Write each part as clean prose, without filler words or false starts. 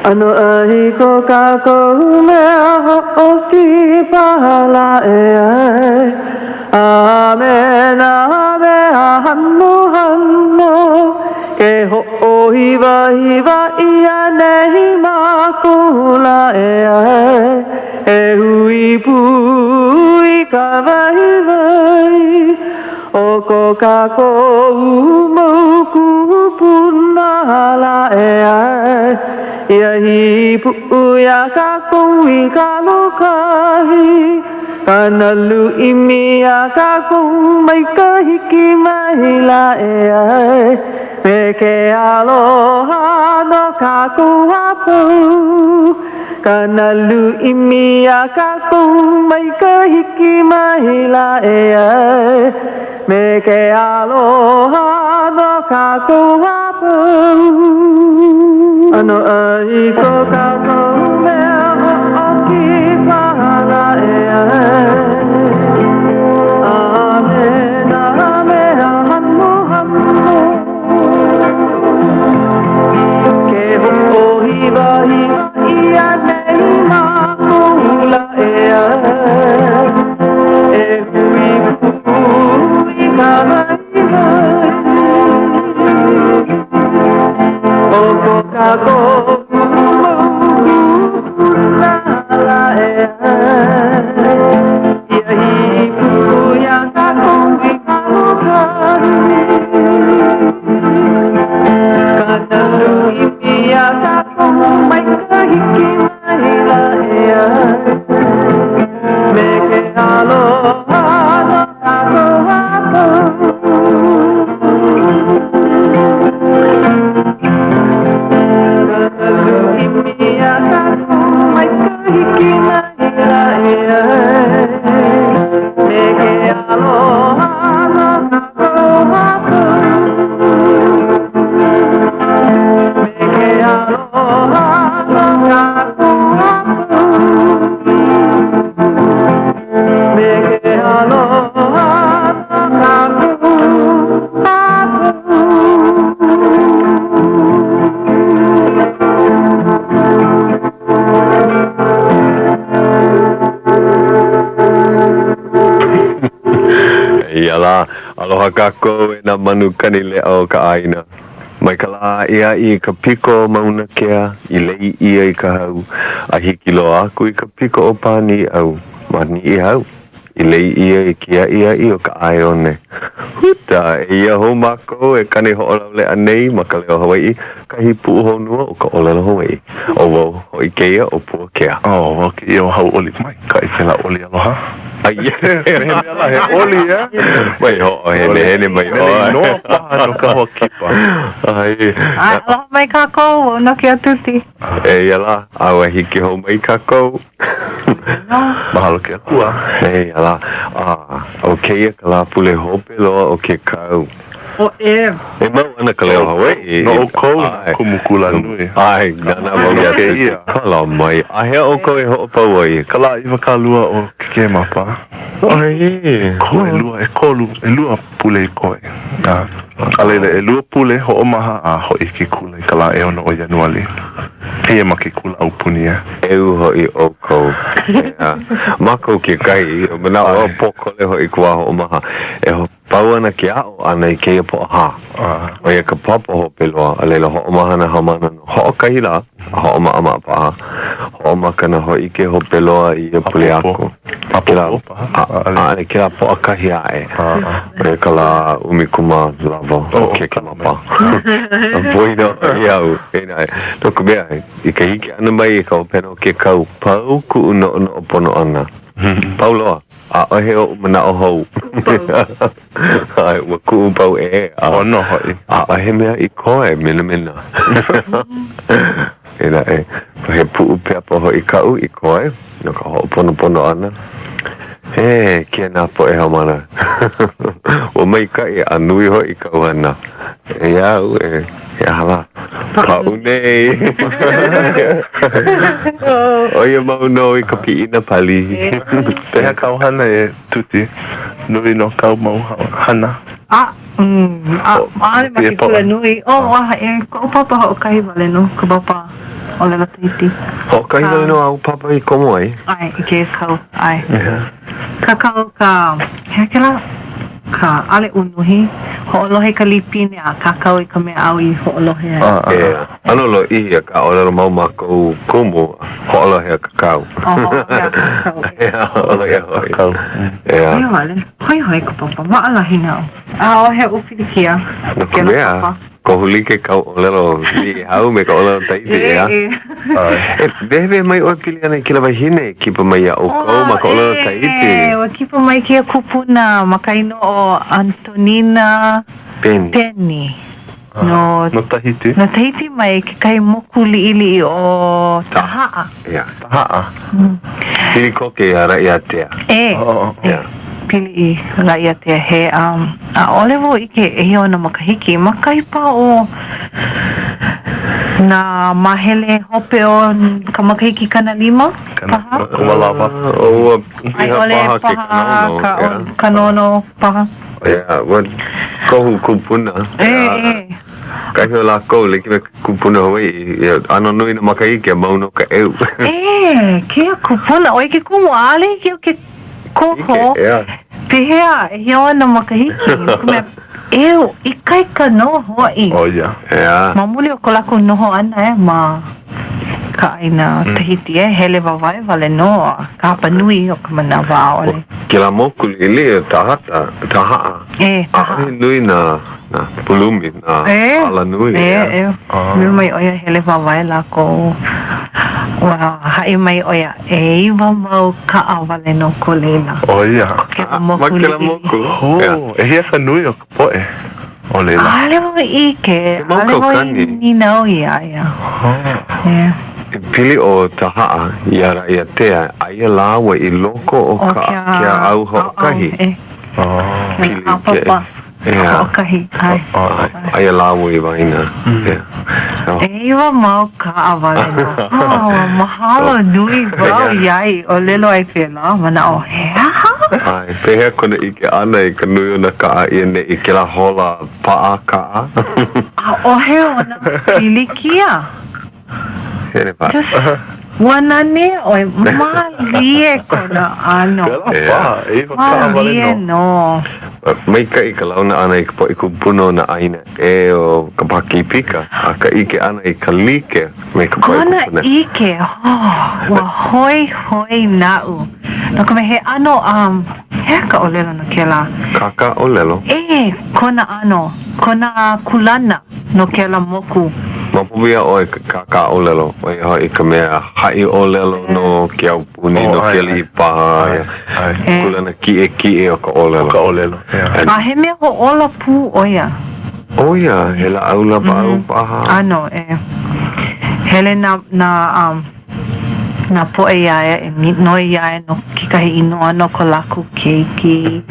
ʻAnoʻai ko kākou mea hoʻokipa lā e ʻae, A me nā mea hanohano, Ke hoʻohiwahiwa ʻia nei mākou lā e ʻae, E hui pū i ka waiwai o ko kākou mau kūpuna lā e ʻae, Ia hīpuʻu iā kākou i ka lōkahi, Ka nalu ʻimi iā kākou mai ka hiki mai lā e ʻae, Me ke aloha no kākou a pau, Ka nalu ʻimi iā kākou mai ka hiki mai lā e ʻae, Me ke aloha no kākou a pau. ʻAnoʻai ko kākou mea hoʻokipa lā e ʻae, A me nā mea hanohano. Ke hoʻohiwahiwa ʻia nei mākou lā e ʻae, E hui pū i ka waiwai O ko kākou mau kūpuna lā e ʻae, Ia hīpuʻu iā kākou i ka lōkahi. Ka nalu ʻimi iā kākou mai ka hiki mai lā e ʻae, Me ke aloha no kākou a pau. Ka nalu ʻimi iā kākou mai ka hiki mai lā e ʻae, Me ke aloha no kākou a pau. Me ke aloha no kākou a pau. Me ke aloha no kākou a pau. Eia lā, aloha kākou e nā manu kani leʻa o ka ʻāina. Mai ka lā aʻiaʻi i ka piko o Mauna Kea i lei ʻia i ka hau, a hiki loa aku i ka piko o Pānīʻau ma Niʻihau i lei ʻia i ke aʻiaʻi o ka ʻae one. Huta! Eia hou mākou e kani hoʻolauleʻa nei ma ka Leo Hawaiʻi, kahi puʻuhonua o ka ʻōlelo Hawaiʻi. ʻO wau hoʻi kēia ʻo Puakea. ʻO wau kēia ʻo Hauʻoli. Maikaʻi kēlā ʻoli aloha. Ai, Me he mea lā he ʻoli, ʻeā? Mai hoʻohenehene mai ʻoe. Mele inoa paha no ka hoa kipa. Ai. Aloha mai kākou, ʻo Nokia Tuti. Eia lā, a ua hiki hou mai kākou. Mahalo ke Akua. Eia lā, a ʻo kēia ka Lāpule hope loa o ke kau. O e. E mau ana ka leo Hawaiʻi. No ʻoukou nā kumu kula nui. ʻAe, nānā wau iā Tuti. Kala mai. A hea ʻoukou e hoʻopau ai? Ka lā 20 o Kekemapa. ʻAe. Koe ʻelua, ʻekolu, ʻelua pule i koe. A, a laila, ʻelua pule hoʻomaha a hoʻi i ke kula i ka lā ʻeono o Ianuali. Eia ma ke kula aupuni e. ʻEu hoʻi ʻoukou. ʻEā. Mākou kekahi, manaʻo pōkole hoʻi ka wā hoʻomaha. E Pau ana ke aʻo ʻana i kēia Pōʻahā. ʻO ia ka papa hope loa, a laila hoʻomaha nā haumāna no hoʻokahi lā, a hoʻomaʻamaʻa paha. Hoʻomaka nā hōʻike hope loa i ia pule aku. Kēlā, ʻaʻole, kēlā Pōʻakahi aʻe. ʻO ia ka lā 18 o Kekemapa. A poina iaʻu, eia naʻe, no ka mea, i ka hiki ʻana mai i ka hopena o ke kau, pau kuʻu noʻonoʻo pono ʻana. Pau loa. ʻAʻohe oʻu manaʻo hou. ʻAe, ua kuʻupau ʻē a. Pono hoʻi. ʻAʻohe mea i koe, minamina. Eia naʻe, he puʻu pepa hoʻi kaʻu i koe no ka hoʻoponopono ʻana. E, kēia nā poʻe haumāna. Ua maikaʻi a nui hoʻi kāu hana. Eia au e, he aha lā? Paʻu nei. ʻO ia mau nō i ka piʻina pali. Pehea kāu hana e Tuti? Nui nō kāu mau hana. A, mm, a, ʻaʻole ma ke kula nui. Oh, a, e, koʻu papa hoʻokahi wale nō, ka papa. ʻōlelo Tahiti. Hoʻokahi wale nō āu papa i komo ai. ʻAe, i kēia kau, ʻae. Kākau ka, he aha kēlā? Ka ʻaʻole unuhi, hoʻolohe ka lipine a kākau i ka mea āu i hoʻolohe ai. ʻEā, ʻano lōʻihi akā ʻōlelo mau mākou kumu, hoʻolohe a kākau. Oh, hoʻolohe a kākau. ʻEā, hoʻolohe a kākau. ʻEā. ʻOia wale, hoihoi ka papa, maʻalahi naʻu. ʻAʻohe oʻu pilikia. No ka mea, kohu like kāu ʻōlelo Niʻihau me ka ʻōlelo Tahiti, ʻeā? E, wehewehe mai ʻoe pili ana i kēlā wahine i kipa mai iā ʻoukou ma ka ʻōlelo Tahiti. E, ua kipa mai kēia kupuna ma ka inoa ʻo Antonina Peni. Peni. No, No Tahiti. No Tahiti mai kekahi moku liʻiliʻi ʻo Tahaʻa. ʻEā, Tahaʻa. Pili koke iā Raʻiātea. E, e, pili i Raʻiātea. He, um, ʻaʻole wau ʻike ʻehia ona makahiki. Ma kahi paha o nā mahele hope o ka makahiki 50 paha. Kumalawa. Ua A i piha ʻole paha ke paha kanaono, ka ʻeā. kanaono paha. ʻEā, ua kohu kupuna. E, e. Kahi o lākou, like me ke kupuna Hawaiʻi, ia ʻano nui nā makahiki a mau nō ka ʻeu. E, kēia kupuna, ʻo ia ke kumu, ʻaʻole hiki iaʻu ke koho. ʻIke, ʻeā. Pehea, ʻehia ona makahiki, no ka mea, ʻeu, ikaika nō hoʻi. ʻO ia. ʻEā. Ma muli o ko lākou noho ʻana e ma ka ʻāina Tahiti e, hele wāwae wale nō a ka hapa nui o ka manawa ʻaʻole. Kēlā moku liʻiliʻi ʻo Tahata, Tahaʻa. E, Tahaʻa. ʻAʻohe nui nā, nā pulumi, nā alanui. E, e, e. Mai ʻo ia hele wāwae lākou. Ua haʻi mai ʻo ia, ʻeiwa mau kaʻa wale nō ko laila. ʻO ia. Kēlā moku Ma kēlā liʻiliʻi. moku. Oh, ʻehia ka nui o ka poʻe o laila? ʻAʻole wau i ʻike, He mau ʻaʻole wau i kaukani. nīnau iā ia. Yeah. Pili ʻo Tahaʻa iā Raʻiātea, aia lāua i loko o O ka ke ʻaoʻao hoʻokahi. e. Pili Ke ʻaopapa ʻEā. hoʻokahi, ʻae. Aia lāua i waena. ʻEā. ʻEiwa mau kaʻa wale nō. Oh, ua mahalo nui wau iā ia i ʻōlelo ai pēlā, manaʻo, he aha? ʻAe, pehea kona ʻike ʻana i ka nui o nā kaʻa i ʻaneʻi kēlā hola paʻa kaʻa? ʻAʻohe ona pilikia. Hele paʻa. Just, ua nanea ʻoe, mālie kona ʻano. Pēlā paha, ʻeiwa kaʻa wale Mālie nō. nō. Maikaʻi ka launa ʻana i ka poʻe kūpuna o nā ʻāina ʻē o ka Pākīpika, a ka ʻike ʻana i ka like me ka poʻe Kona kūpuna. ʻike, oh, ua hoihoi naʻu. No ka mea, he ʻano, um, he aha ka ʻōlelo no kēlā? Kākāʻōlelo. E, kona ʻano, kona kūlana no kēlā moku. Maopopo iā ʻoe ke kākāʻōlelo, ʻo ia hoʻi ka mea haʻi ʻōlelo no ke aupuni, no ke aliʻi paha, kūlana kiʻekiʻe o ka ʻōlelo. O ka ʻōlelo, ʻeā. A he mea hoʻōla pū ʻo ia. ʻO ia, he lāʻau lapaʻau paha. ʻAno, e. Hele nā, nā, um, nā poʻe iā ia e noi iā ia no kekahi inoa no ko lākou keiki,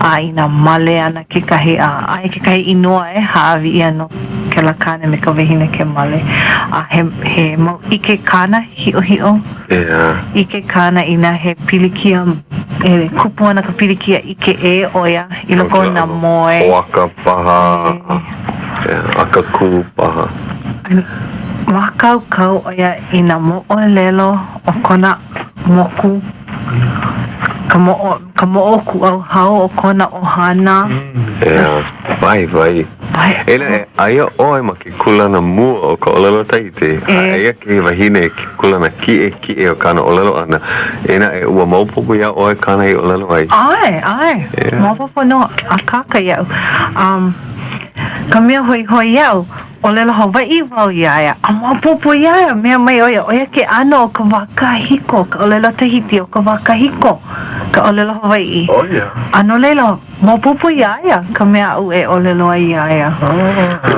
a inā male ana kekahi, a aia kekahi inoa e hāʻawi ʻia no kēlā kāne me ka wahine ke male. A he, he mau ʻike kāna hiʻohiʻo. ʻEā. ʻIke kāna inā he pilikia, e kupu ana ka pilikia, ʻike ʻē ʻo ia i loko o nā moe. Hoaka paha, ʻeā, akakū paha. Mākaukau ʻo ia i nā moʻolelo o kona moku, ka moʻo, ka moʻokūʻauhau o kona ʻohana. ʻEā, waiwai. E naʻe, aia ʻoe ma ke kūlana mua o ka ʻōlelo Tahiti, a aia kēia wahine i ke kūlana kiʻekiʻe o kāna ʻōlelo ʻana. E naʻe, ua maopopo iā ʻoe kāna i ʻōlelo ai? ʻAe, ʻae. Maopopo nō, akāka iaʻu. Um, ka mea hoihoi iaʻu, ʻōlelo Hawaiʻi wau iā ia, a maopopo iā ia, mea mai ʻo ia, ʻo ia ke ʻano o ka wā kahiko, ka ʻōlelo Tahiti o ka wā kahiko, ka ʻōlelo Hawaiʻi. ʻO ia. A no laila, maopopo iā ia ka mea aʻu e ʻōlelo ai iā ia.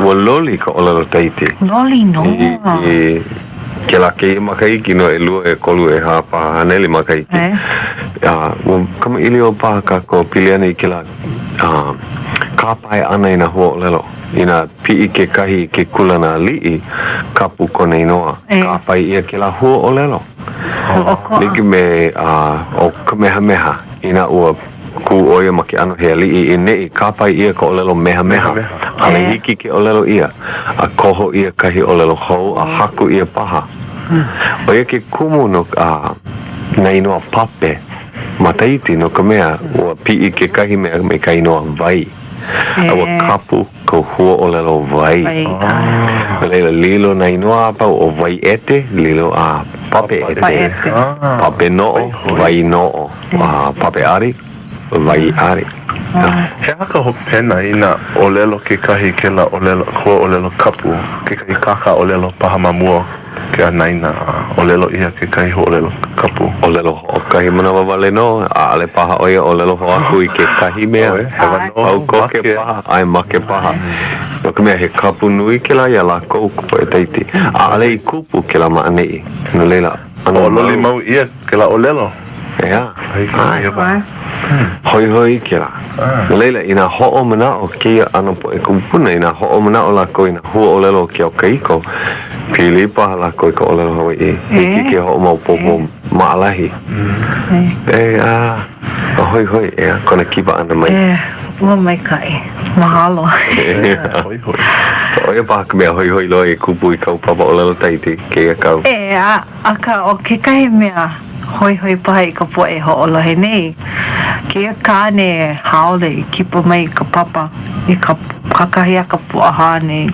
Ua loli ka ʻōlelo Tahiti. Loli nō. I, i kēlā kēia makahiki no ʻelua, ʻekolu, ʻehā paha haneli makahiki. E. A ua kamaʻilio paha kākou pili ana i kēlā a, kāpae ʻana i nā huaʻōlelo. Inā piʻi kekahi i ke kūlana aliʻi, kapu kona inoa, kāpae ʻia kēlā huaʻōlelo. Like me ʻo Kamehameha, inā ua kū ʻo ia ma ke ʻano he aliʻi i ʻaneʻi, kāpae ʻia ka ʻōlelo mehameha. ʻAʻole hiki ke ʻōlelo ʻia, a koho ʻia kahi ʻōlelo hou a haku ʻia paha. ʻO ia ke kumu no ka nā inoa pape ma Tahiti no ka mea ua piʻi kekahi mea me ka inoa vai. A ua kapu ka huaʻōlelo vai. No laila, lilo nā inoa a pau ʻo Waiʻete, lilo a Papeʻete. Pape noʻo, vai noʻo, Pape ari, vai ari. He aha ka hopena inā ʻōlelo kekahi kēlā ʻōlelo, huaʻōlelo kapu, kekahi kākāʻōlelo paha ma mua o ke anaina a ʻōlelo ʻia kekahi huaʻōlelo kapu? ʻŌlelo hoʻokahi manawa wale nō, ʻaʻole paha ʻo ia ʻōlelo hou aku i kekahi mea. Pau koke paha, ʻae make paha. No ka mea, he kapu nui kēlā iā lākou, ka poʻe Tahiti. ʻAʻole i kupu kēlā ma ʻaneʻi. No laila, ʻano mau. Hoʻololi mau ʻia kēlā ʻōlelo. ʻEā. ʻAe. Hoihoi kēlā. No laila, inā hoʻomanaʻo kēia ʻano poʻe kūpuna, inā hoʻomanaʻo lākou i nā huaʻōlelo o ke au kahiko, pili paha lākou i ka ʻōlelo Hawaiʻi, hiki ke hoʻomaopopo maʻalahi. ʻEā, hoihoi, ʻeā, kona kipa ʻana mai. E, ua maikaʻi. Mahalo. Hoihoi. ʻO ia paha ka mea hoihoi loa i kupu i kāu papa ʻōlelo Tahiti kēia kau. ʻEā, akā ʻo kekahi mea Hoihoi paha i ka poʻe hoʻolohe nei kēia kāne haole i kipa mai i ka papa i ka kakahiaka Pōʻahā nei.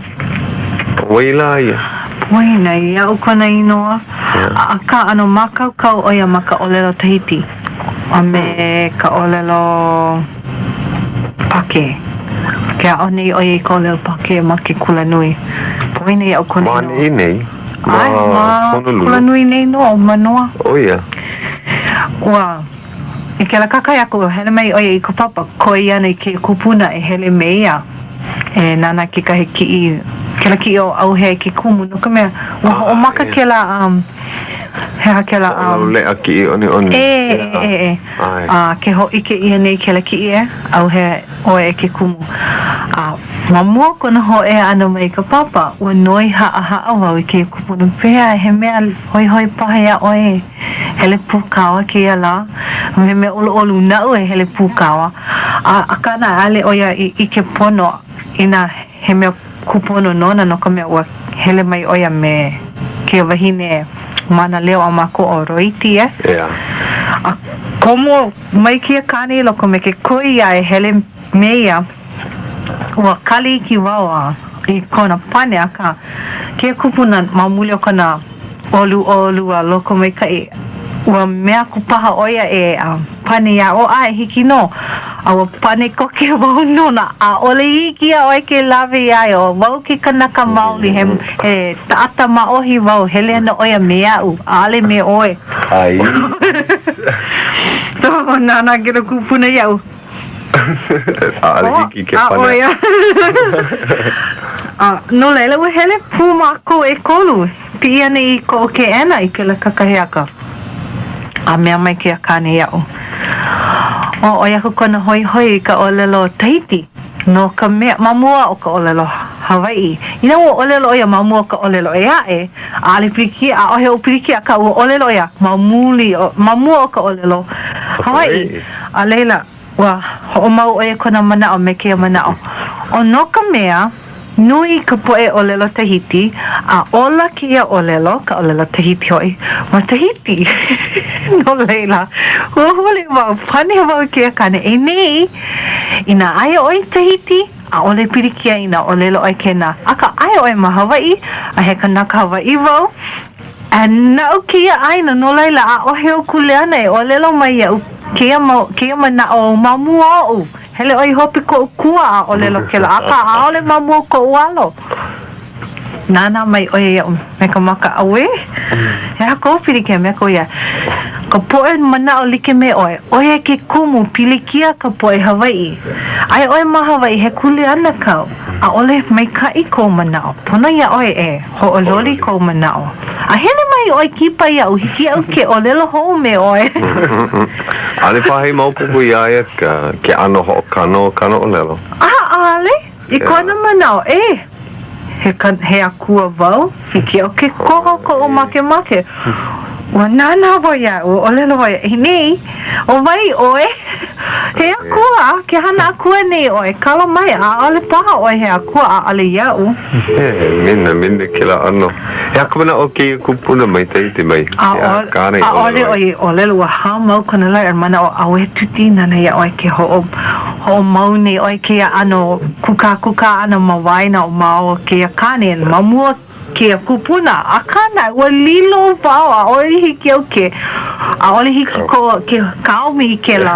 ʻO wai lā ia? Poina iaʻu kona inoa, akā ʻano mākaukau ʻo ia ma ka ʻōlelo Tahiti a me ka ʻōlelo Pākē. Ke aʻo nei ʻo ia i ka ʻōlelo Pākē ma ke kulanui. Poina iaʻu kona inoa. Ma ʻaneʻi nei? ʻAe, ma Kulanui nei nō ʻo Manoa. ʻO ia. Ua, i kēlā kakahiaka, ua hele mai ʻo ia i ka papa, koi ana i kēia kupuna e hele me ia e nānā kekahi kiʻi, kēlā kiʻi o ʻAuhea e ke kumu, no ka mea, ua hoʻomaka kēlā, um, he aha kēlā, um. Hoʻolauleʻa kiʻi ʻoniʻoni. E, e, e, e. A ke hōʻike ʻia nei kēlā kiʻi e, ʻAuhea ʻoe e ke kumu. A ma mua o kona hōʻea ʻana mai i ka papa, ua noi haʻahaʻa wau i kēia kupuna, Pehea, he mea hoihoi paha iā ʻoe e hele pū kāua kēia lā? He mea ʻoluʻolu naʻu e hele pū kāua. A akā naʻe, ʻaʻole ʻo ia i ʻike pono inā he mea kūpono nona, no ka mea, ua hele mai ʻo ia me kēia wahine mānaleo a mākou ʻo Roiti, e. Yeah. A komo mai kēia kāne i loko me ke koi iā e hele me ia. Ua kali iki wau a i kona pane, akā, kēia kupuna ma muli o kona ʻoluʻolu a lokomaikaʻi, ua mea aku paha ʻo ia e pane iā ʻoe, ʻae, hiki nō. A ua pane koke wau nona, ʻaʻole hiki iā ʻoe ke lawe iā ia, ʻo wau ke kanaka maoli, he, he taʻata maʻohi wau, hele ana ʻo ia me aʻu, ʻaʻole me ʻoe. Ai. So, nānā kēlā kupuna iaʻu. ʻAʻole hiki ke pane. A, no laila, ua hele pū mākou ʻekolu, piʻi ana i koʻu keʻena i kēlā kakahiaka. A mea mai kēia kāne iaʻu, ʻO, ʻoi aku kona hoihoi i ka ʻōlelo Tahiti, no ka mea, ma mua o ka ʻōlelo Hawaiʻi. Inā ua ʻōlelo ʻo ia ma mua o ka ʻōlelo ʻē aʻe, ʻaʻole pilikia, ʻaʻohe oʻu pilikia, akā ua ʻōlelo ʻo ia ma muli, ma mua o ka ʻōlelo Hawaiʻi. A laila, ua hoʻomau ʻo ia kona manaʻo me kēia manaʻo, ʻo no ka mea, nui ka poʻe ʻōlelo Tahiti, a ola kēia ʻōlelo, ka ʻōlelo Tahiti hoʻi, ma Tahiti. No laila, ua huli wau, pane wau i kēia kāne, e nei, inā aia ʻoe i Tahiti, ʻaʻole pilikia inā ʻōlelo ʻoe kēnā, akā aia ʻoe ma Hawaiʻi, a he kanaka Hawaiʻi wau, A naʻu kēia ʻāina, no laila, ʻaʻohe ou kuleana e ʻōlelo mai iaʻu kēia mau, kēia manaʻo ou ma mua oʻu. Hele ʻoe i hope koʻu kua a ʻōlelo kēlā, akā, ʻaʻole ma mua o koʻu alo. Nānā mai ʻo ia iaʻu me ka maka, Auē! He aha kou pilikia? Mea aku ia, Ka poʻe manaʻo like me ʻoe, ʻo ia ke kumu pilikia ka poʻe Hawaiʻi. Aia ʻoe ma Hawaiʻi, he kuleana kāu. ʻAʻole maikaʻi kou manaʻo. Pono iā ʻoe e hoʻololi kou manaʻo. A hele mai ʻoe kipa iaʻu, hiki iaʻu ke ʻōlelo hou me ʻoe. ʻAʻole paha i maopopo iā ia ke ʻano hoʻokano o kāna ʻōlelo. ʻAʻole. I kona manaʻo, e, he, he akua wau, hiki iaʻu ke koho koʻu makemake. Ua nānā wau iā ia, ua ʻōlelo wau iā ia, nei, ʻo wai ʻoe? He akua, ke hana akua nei ʻoe, kala mai, ʻaʻole paha ʻoe he akua, ʻaʻole iaʻu. He minamina kēlā ʻano. He aha ka manaʻo o kēia kupuna mai Tahiti mai? He aha kāna i ʻōlelo ai? ʻAʻole ʻo ia i ʻōlelo, ua hāmau kona lae a manaʻo ʻauē Tūtī nānā iā ʻoe ke hoʻo hoʻomau nei ʻoe kēia ʻano kūkākūkā ʻana ma waena o māua kēia kāne ma mua kēia kupuna, akā naʻe ua lilo wau ʻaʻole hiki iaʻu ke ʻaʻole hiki ko ke kaomi i kēlā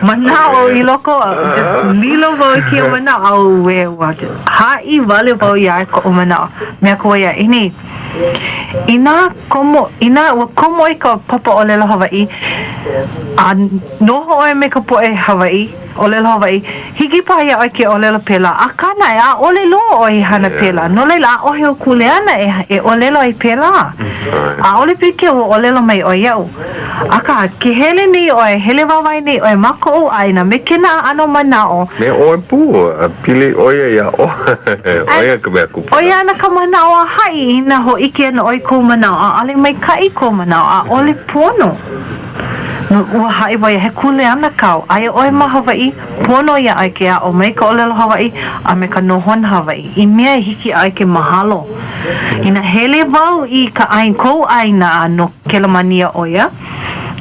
manaʻo i loko just lilo wau i kēia manaʻo ʻauē ua haʻi wale wau iā ia koʻu manaʻo mea aku ʻo ia i nei inā komo inā ua komo i ka papa ʻōlelo Hawaiʻi a noho ʻoe me ka poʻe Hawaiʻi ʻōlelo Hawaiʻi, hiki paha iā ʻoe ke ʻōlelo pēlā, akā naʻe, ʻaʻole loa ʻoe i hana pēlā, no laila, ʻaʻohe ou kuleana e e ʻōlelo ai pēlā. ʻAʻole pilikia ua ʻōlelo mai ʻoe iaʻu. Akā, ke hele nei ʻoe, hele wāwae nei ʻoe ma koʻu ʻāina me kēnā ʻano manaʻo. Me ʻoe pū, a pili ʻo ia iā ʻoe, ʻo ia ka mea kupuna. ʻO ia ana ka manaʻo a haʻi, inā hōʻike ana ʻoe i kou manaʻo, ʻaʻole maikaʻi kou manaʻo, ʻaʻole pono. Ua haʻi wau he kuleana kāu, aia ʻoe ma Hawaiʻi, pono iā ʻoe ke aʻo mai ka ʻōlelo Hawaiʻi a me ka nohona Hawaiʻi, i mea e hiki iā ʻoe ke mahalo. Inā hele wau i ka ʻāina, kou ʻāina a no Kelemānia ʻo ia,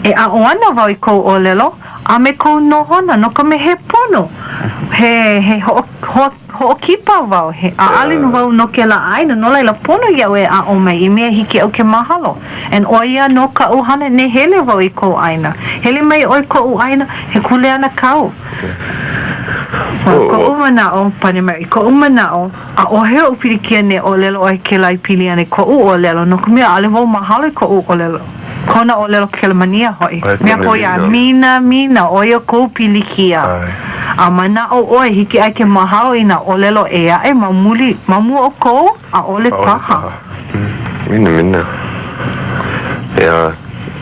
e aʻo ana wau i kou ʻōlelo a me kou nohona no ka mea he pono, he, he hoʻo, hoa, Hoʻokipa wau, he ʻaʻale nō wau no kēlā ʻāina, no laila pono iaʻu e aʻo mai i mea hiki iaʻu ke mahalo. And ʻo ia nō kaʻu hana ne hele wau i kou ʻāina. Hele mai ʻoe i koʻu ʻāina, he kuleana kāu. Well, koʻu manaʻo, pane mai, i koʻu manaʻo, ʻaʻohe oʻu pilikia ne ʻōlelo ʻoe kēlā i pili ana i koʻu ʻōlelo, no ka mea, ʻaʻole wau mahalo i koʻu ʻōlelo. Kona ʻōlelo Kelemānia hoʻi. Mea ʻo ia, Mina, mina, ʻo ia kou pilikia. A manaʻo ʻoe, hiki ʻoe ke mahalo i nā ʻōlelo ʻē aʻe ma muli, ma mua o kou? ʻAʻole paha. Mina, mina. ʻEā,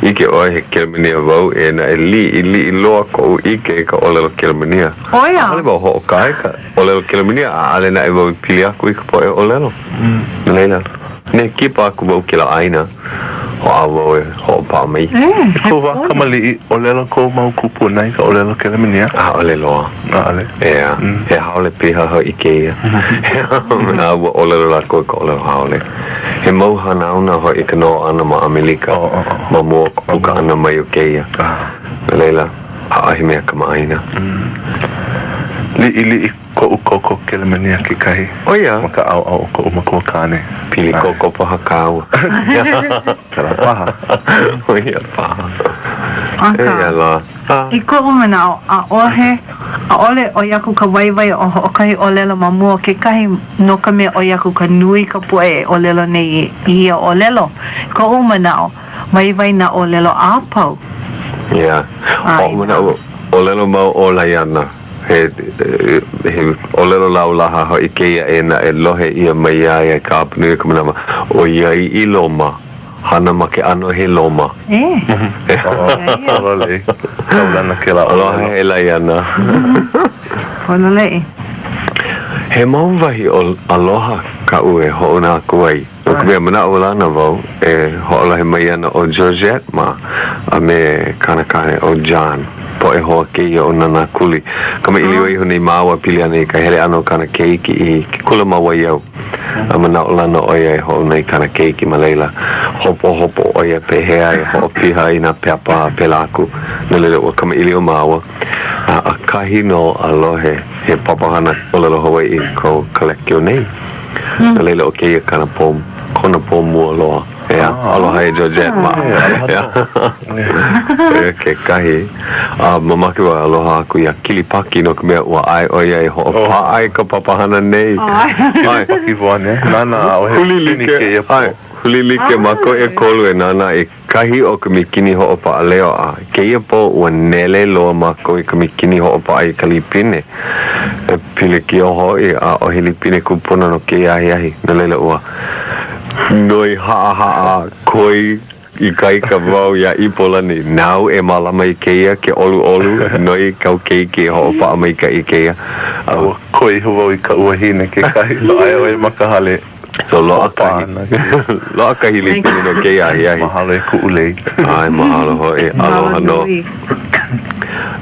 ʻike ʻoe he Kelemānia wau eia naʻe liʻiliʻi loa koʻu ʻike i ka ʻōlelo Kelemānia. ʻO ia. ʻAʻole wau hoʻokae i ka ʻōlelo Kelemānia, ʻaʻole naʻe wau i pili aku i ka poʻe ʻōlelo. No laila, ne kipa aku wau kēlā ʻāina. Hoʻāʻo wau e hoʻopaʻa mai. I kou wā kamaliʻi, ʻōlelo kou mau kūpuna i ka ʻōlelo Kelemānia? ʻAʻole loa. ʻAʻole? ʻEā. He haole piha hoʻi kēia. A ua ʻōlelo lākou i ka ʻōlelo haole. He mau hanauna hoʻi ka noho ʻana ma ʻAmelika ma mua o ka puka ʻana mai o kēia. No laila, ʻaʻohe mea kamaʻāina. Liʻiliʻi Koʻu koko Kelemānia kekahi. ʻO ia. Ma ka ʻaoʻao o koʻu makua kāne. Pili koko paha kāua. Pēlā paha. ʻO ia paha. Akā, Eia lā. i koʻu manaʻo, ʻaʻohe, ʻaʻole ʻoi aku ka waiwai o hoʻokahi ʻōlelo ma mua o kekahi no ka mea ʻoi aku ka nui ka poʻe e ʻōlelo nei i ia ʻōlelo. I koʻu manaʻo, waiwai nā ʻōlelo a pau. Yeah. ʻO manaʻo, ʻōlelo mau ʻo Laiana. He ʻōlelo laulaha hoʻi kēia eia naʻe lohe ʻia mai iā ia i ka hapanui o ka manawa, ʻoiai i loma, hana ma ke ʻano he loma. Pololei. Kaulana kēlā ʻōlelo. Aloha e Laiana. Pololei. He mau wahi aloha kaʻu e hoʻouna aku ai. No ka mea, manaʻolana wau e hoʻolohe mai ana ʻo Georgette mā a me kāna kāne ʻo John, poʻe hoa kēia o Nānākuli. Kamaʻilio iho nei māua pili ana i ka hele ʻana o kāna keiki i ke kula ma Waiau. A manaʻolana ʻo ia e hoʻouna i kāna keiki ma laila. Hopohopo ʻo ia pehea e hoʻopiha i nā pepa a pēlā aku. No laila, ua kamaʻilio māua. A ʻakahi nō a lohe he papahana ʻōlelo Hawaiʻi ko Kalekio nei. No laila, ʻo kēia kāna pō, kona pō mua loa. ʻEā, aloha e Georgette mā. ʻEā, ʻo ia kekahi. A mamake wau e aloha aku iā Kilipaki no ka mea ua ʻae ʻo ia e hoʻopaʻa i ka papahana nei. ʻAe. Kilipaki Voane, nāna ʻaʻohe mīkini kēia pō. ʻAe, huli like mākou ʻekolu e nānā i kahi o ka mīkini hoʻopaʻa leo a kēia pō ua nele loa mākou i ka mīkini hoʻopaʻa i ka lipine. E pilikia hoʻi, ʻaʻohe lipine kūpono no kēia ahiahi, no laila ua noi haʻahaʻa koi ikaika wau iā Ipolani, nāu e mālama i kēia, ke ʻoluʻolu, noi i kāu keiki e hoʻopaʻa maikaʻi i kēia. A ua koi iho wau i kaʻu wahine kekahi, aia ʻo ia ma ka hale. So loaʻa kahi, loaʻa kahi lipine no kēia ahiahi. Mahalo e kuʻu lei. ʻAe, mahalo hoʻi. Aloha nō.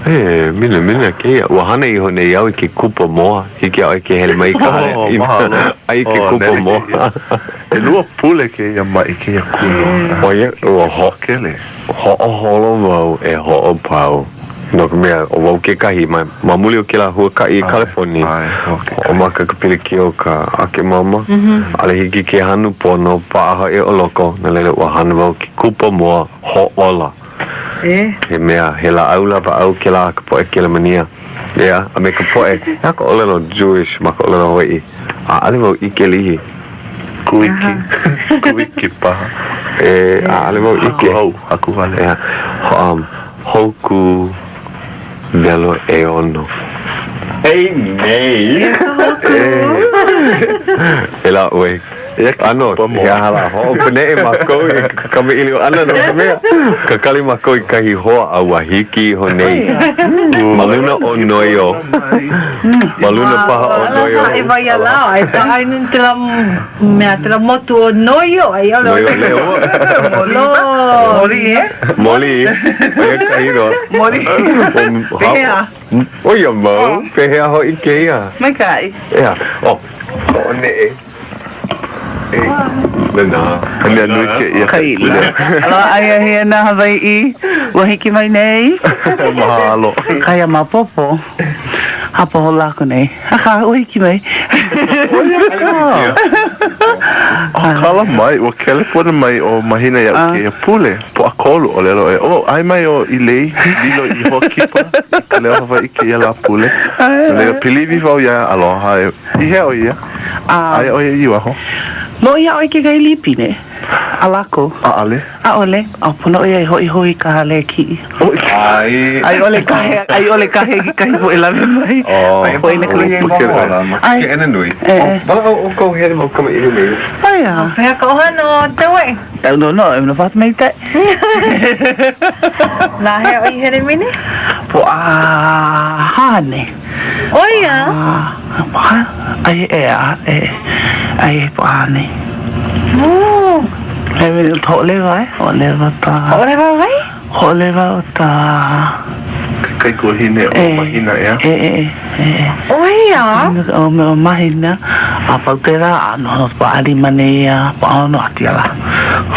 E, minamina kēia. Ua hana iho nei au i ke kupa moa. Hiki iā ʻoe ke hele mai i ka hale. Oh, mahalo. ʻAi i ke kupa moa. ʻElua pule kēia maʻi kēia kū ʻO ia, ua ho kele. Hoʻoholo wau e hoʻopau, no ka mea, ʻo wau kekahi, ma, ma muli o kēlā huakaʻi i Kaleponi, hoʻomaka ka pilikia o ka akemama, ʻaʻole hiki ke hanu pono, paʻa hoʻi ʻo loko, no laila ua hana wau ke kupa mua hōʻola. He mea, he lāʻau lapaʻau kēlā a ka poʻe Kelemania, ʻeā, a me ka poʻe, he aha ka ʻōlelo Jewish ma ka ʻōlelo Hawaiʻi? ʻAʻole wau ʻike lihi. Kuiki. Kuiki paha. E, ʻaʻole wau ʻike. Haku hou, haku wale. ʻEā, um, Hōkū Welo ʻEono. Hey, nei! E lā ʻoe. ʻAno, he aha lā, hoʻopaneʻe mākou i ke kamaʻilio ʻana no ka mea, kakali mākou i kahi hoa a ua hiki iho nei ma luna o Noio. Ma luna paha o Noio. Noio Lehua. Moli. ʻO ia ka inoa. ʻO ia mau, pehea hoʻi kēia? Maikaʻi. ʻEā, ʻo, hoʻoneʻe. He mea nui kēia Ka ila. Aloha aia hea nā Hawaiʻi ua hiki mai nei. Mahalo. Kaia maopopo, hapa hola aku nei. Akā, ua hiki mai. ʻO ia ka. Kala mai, ua kelepona mai ʻo Mahina iaʻu kēia pule, Pōʻakolu, ʻōlelo ʻoia, oh, ʻae mai ʻo Ilei, lilo i hoa kipa i ka Leo Hawaiʻi kēia Lāpule. No laila, piliwi wau iā ia, aloha, i hea ʻo ia? Aia ʻo ia i waho. Loaʻa iā ʻoe kekahi lipine a lākou? ʻAʻole. ʻAʻole. A pono ʻo ia e hoʻi hou i ka hale kiʻi. ʻAe. A i ʻole kahe, a i ʻole kahe i kekahi poʻe lawe mai. Oh. Hoʻi me ka lipine. Ma ke keʻena nui. E. Walaʻau ʻoukou he mau kamaʻilio me ia. Aia. Pehea ka ʻohana o Tauaʻi? Tau no no, e no fat mei tai. Lā hea ʻoe i hele mai nei? Pōʻahā nei. ʻO ia? Ai e a e ai e pōʻahā nei. Oh. He mea hoʻolewa e, hoʻolewa ta. Hoʻolewa wai? Hoʻolewa o ta. Kaikuahine o Mahina, ʻeā? E, e, e, e. ʻO ia? O me o Mahina, a pau kēlā, a noho pōʻalima nei a pōʻaono a tia lā.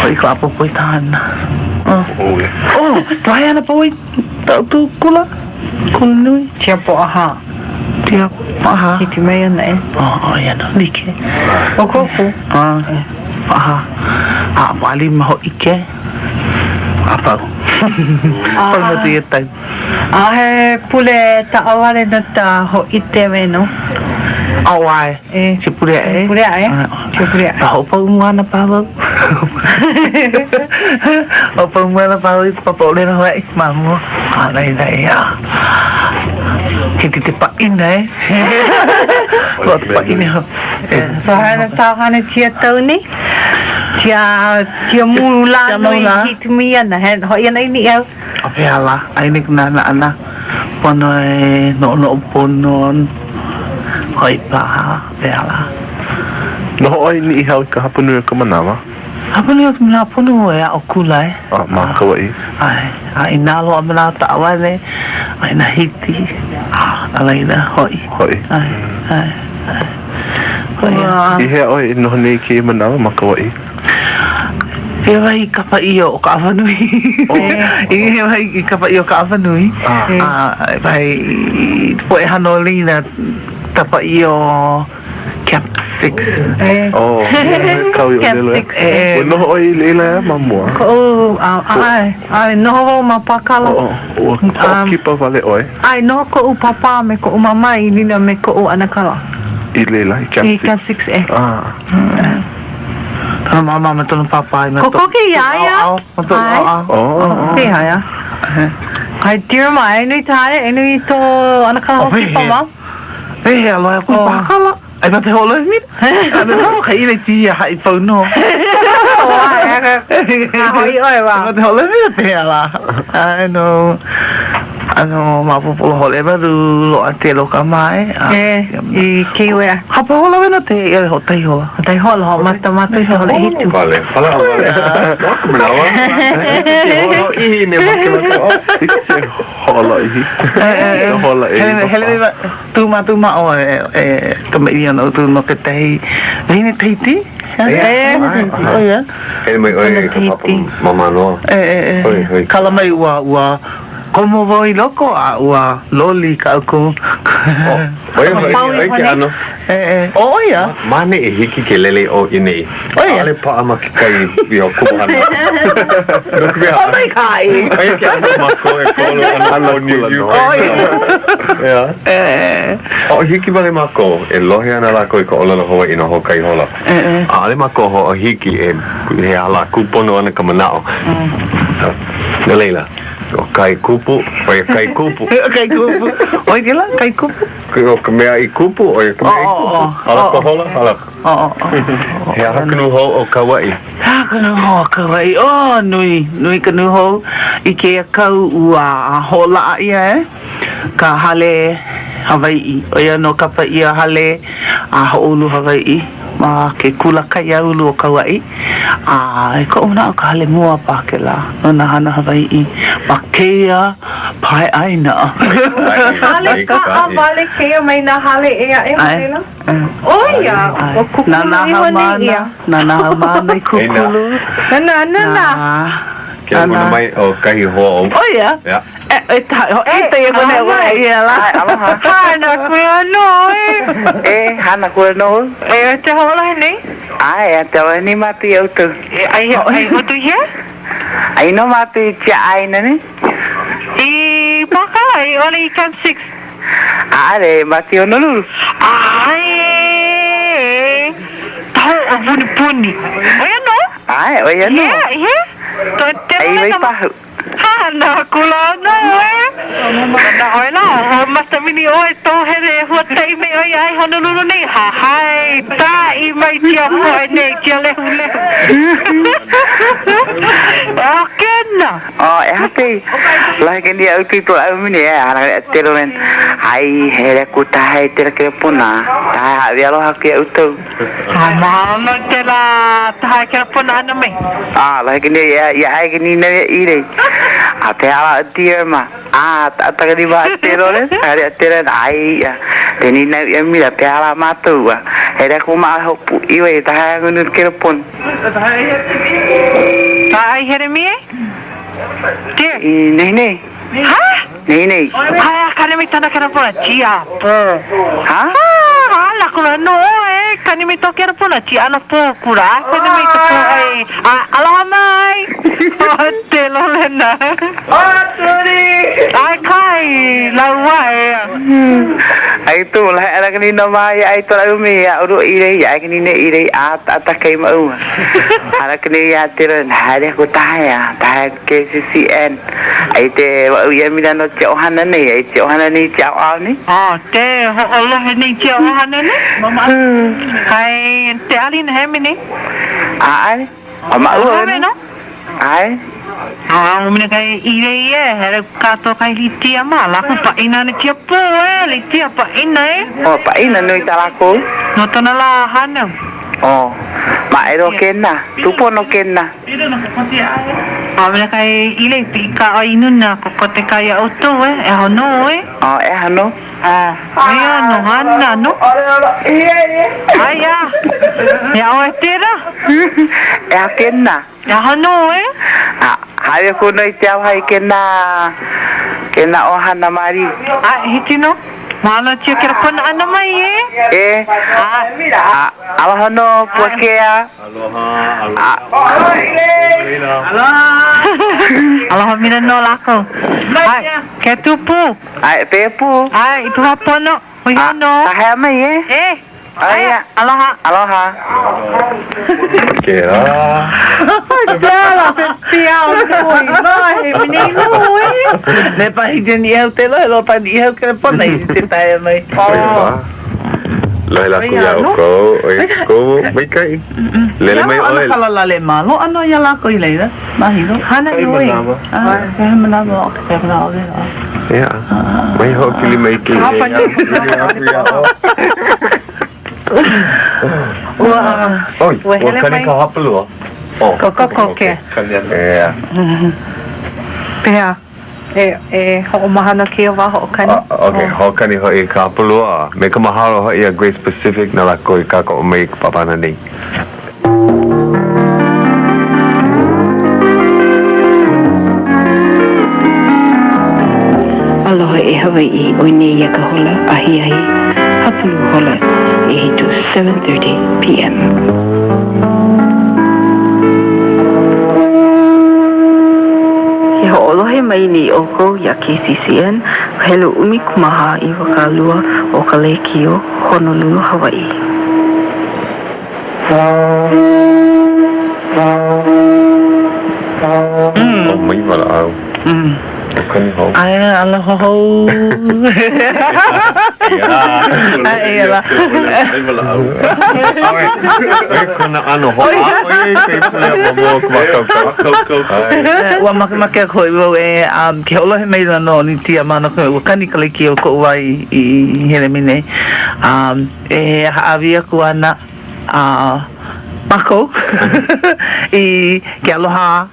Hoʻi ka ʻapōpō i ka hana. Oh. Oh, yeah. Oh, wahi ana pō i ta ʻoukou kula, kula nui. Tia pōʻahā. Tia pōʻahā. Hiki mai ana e. Oh, ʻo ia nō, like. ʻO koku. Ah, pōʻahā. A pōʻalima hōʻike. A pau. Pau no te tau. A he pule taʻawale no ta hoʻite me no. Oh, ʻae. E. Ke pule aʻe. Pule aʻe. Ke pule aʻe. A hoʻopau mua ana paha wau. Hoʻopau mua ana paha wau i ka papa ʻōlelo Hawaiʻi ma mua. A laila ʻeā. Hiki te paʻina e. Loa te paʻina. So hana tā hana tia tau nei? Tia, tia mū lā nui hiki mai ana. He hoʻi ana i Niʻihau. A pehea lā, ai nei ka nānā ʻana, pono e noʻonoʻo pono, hoʻi paha, pehea lā. Noho ʻoe i Niʻihau i ka hapanui o ka manawa? Hapanui o ka manawa pono e aʻo kula e. A ma Kauaʻi? ʻAe, a inā loaʻa manawa taʻawale, a inā hiki, a laila, hoʻi. Hoʻi. ʻAe, ʻae, ʻae. Hoʻi a. I hea ʻoe e noho nei i kēia manawa ma Kauaʻi? He wahi kapa ʻia o Kaʻawanui. He wahi kapa ʻia o Kaʻawanui. A he wahi poʻe hano lina kapa ʻia o Camp Six. Oh, kau i ʻōlelo e. Ua noho ʻoe i laila ea ma mua? Koʻu, ʻae, ʻae, noho wau ma Pākala. Ua hoʻokipa wale ʻoe? ʻAe, noho koʻu pāpā me koʻu māmā i laila me koʻu ʻanakala. I laila, i Camp Six? I Camp Six, e. Tona māmā me tona pāpā i mea Kokoke iā ia. Ma toʻu ʻaoʻao. Oh. He haia. Hai dear ma, e nui tāne, e nui tō ʻanakala hoʻokipa ma. Pehea loa koe pākala? Ai ma te hoʻolohe mira. A me mau ka ile ti ia haʻi pau nō. A hoʻi ʻoe wā. Ma te hoʻolohe mira pehea lā. Ai no. ʻAno maopopo hoʻolewa loa te loka mai. E, i kēia. Hapa hola wena te ia hoʻotahi hola. Hoʻotahi hola, hoʻomata mata i hola hitu. Pale, pala wale. Loa ka manawa. Ke holo i ne makemake. I ke Hoʻolōʻihi. Hola e. Hele hele mai tu ma tu ma o e kamaʻilio no tu no kekahi wahine Tahiti. E, ʻo ia. Hele mai ʻoe i ka papa ma Mānoa. E, e, e. Hoi, hoi. Kala mai ua, ua komo wau i loko a ua loli kaʻu ku. ʻO ia hoʻi, ʻo ia ke ʻano. E, e. ʻO ia. Ma ʻaneʻi hiki ke lele ʻo i nei. ʻO ia. ʻAʻole paʻa ma kekahi you know, kumuhana. No ka mea. ʻO maikaʻi. ʻO ia ke ʻano mākou e kolo ana o New York. ʻO ia. Yeah. E, e. Hoʻohiki wale mākou, e lohe ana lākou i ka ʻōlelo Hawaiʻi no hoʻokahi hola. ʻAʻole mākou hoʻohiki e he ala kūpono ana ka manaʻo. No laila, ʻo kai kupu, ʻo ia kai kupu. ʻO kai kupu. ʻO ia kēlā, kai kupu? ʻO ka mea i kupu, ʻo ia ka mea i kupu. Hala ka hola, hala. He aha ka nūhou o Kauaʻi? He aha ka nūhou o Kauaʻi? Oh, nui, nui ka nūhou. I kēia kau ua hoʻolaʻa ʻia e ka hale Hawaiʻi, ʻo ia nō kapa ʻia hale a hoʻoulu Hawaiʻi ma ke kula kaiāulu o Kauaʻi. A i koʻu manaʻo ka hale mua paha kēlā no nā hana Hawaiʻi ma kēia pae ʻāina. Hale kaʻa wale kēia mai nā hale ʻē aʻe ma laila? ʻO ia, ua kūkulu iho nei ia. Na nā haumāna i kūkulu. Na nā, na nā. Ke hana mai ʻo kahi hoa ou. ʻO ia? Yeah. E, e, ta, ho, e, te ia kone o ia la. Aloha. Hana kua no e. E, hana kua no. E, te hoʻolohe nei? ʻAe, a te aloha nei mātou iā ʻoutou. E, ai, ai hotu hea? Ai no mātou i tia ʻāina nei. I Pākala, i ʻole i Camp Six? ʻAʻole, mātou i Honolulu. ʻAe, taho o Punipuni. ʻO ia nō? ʻAe, ʻo ia nō. Hea, hea? To, te Ai Waipahu. Hana kula nō e. Mana ʻoe lā, o Matamini ʻoe tō hele e huakaʻi me ʻoe ai Honolulu nei, hahai tāʻi mai tia poʻe nei, tia lehulehu. O kena. O, e hape, lohe ke nia utu to au mini e, hana e te roen, ai hele ku tahe te rake pona, tahe ha vi aloha ki utu. A mahalo te la taha kerepona ana mai. A, lohe ke nia ia, ia ai ke ni nei i rei. A te ala o dear ma, a, ta ta ni ma te roen, hare te roen, ai, ia, te ni nei ia mira, te ala mātou, a, hele ku ma hopu iwe, tahe ngunu kerepona. Ta ai Heremie? Dear. I nei nei. Ha? Nei nei. Hai a kani mi tana kerepona, tia po. Ha? Ha, ala kura no e, kani mi to kerepona, tia ana po kura, kani mi te po ai. A, aloha mai. O te lolena. O turi. Ai kai, laua e. Ai tu lahe ala kani no mai ai to lau mi ia uru i rei ai kani ne i rei a ta ta kei ma uma. Ala kani ia te ro haere ko tahe a tahe KCCN. Ai te wa ia mina no te ohana nei ai te ohana nei te ao ao nei. Oh, te hoʻolohe nei te ohana nei. Hai te alina he mini. A ai. O ma ua no. Ai. A o mina kai i rei e, hele kato kai litia ma, la ku paʻina ni tia po e, litia paʻina e. O paʻina nui ta lākou. No tona la hana. O, ma e ro kena, tupono kena. A mina kai i lei pi ka o inuna ko kote kai a outou e, e hono e. O, e hono. A, ia no hana no. Ai a, e ao e tera. E a kena. E aha nō e? A, haere aku no i te aroha i kena, kena ohana Mari. A, hiki no. Mahalo tia kera pona ana mai e. E, A, a, aloha no Puakea. Aloha, aloha. Aloha. Aloha mina no lākou. Ai, ke tupu. Ai, pe pu. Ai, i tuha pono. Hui A, no. tahea mai e. E. Aia. Aloha. Aloha. Kēlā. Kēlā te piao nui mai, mini nui. Ne pahi te niʻihau te lohe, lo pa niʻihau ke pona i te taea mai. Oh. Lohe lākou iā ʻoukou, ʻo ia kou maikaʻi. Lele mai ʻoe. Ana kalalale ma, loaʻa nō iā lākou i laila, ma Hilo. Hana nui. Kahi manawa, o ke manawa wela. Ia, mai hoʻopili mai ke Ua, Oi, ua ua hele kani mai. ka hapalua. Oh, Kokoke. Ia. Pehea? E, e hoʻomaha no kēia wā hoʻokani. Ok, hoʻokani hoʻi i ka hapalua. Me ka mahalo hoʻi iā Grace Pacific na lākou i kākoʻo mai i ka papahana nei. Aloha e Hawaiʻi, ʻoi nei ia ka hola ahiahi, hapalua hola ʻehiku, 7:30 PM. Ke hoʻolohe mai nei ʻoukou iā KCCN, ka helu 14 20 o ka lēkiō Honolulu, Hawaiʻi. ʻO mai walaʻau. ʻO kani hou. Aia aloha hou. Aia la. Mai walaʻau. ʻOe kona ʻano hoʻāʻo ia i ka ipu leo ma mua o ka mākaukau. Ua makemake aku hoʻi wau e ke hoʻolohe maila nō Litia mā no ka mea ua kani ka lekiō o koʻu wā i hele mai nei. E hāʻawi aku ana a mākou i ke aloha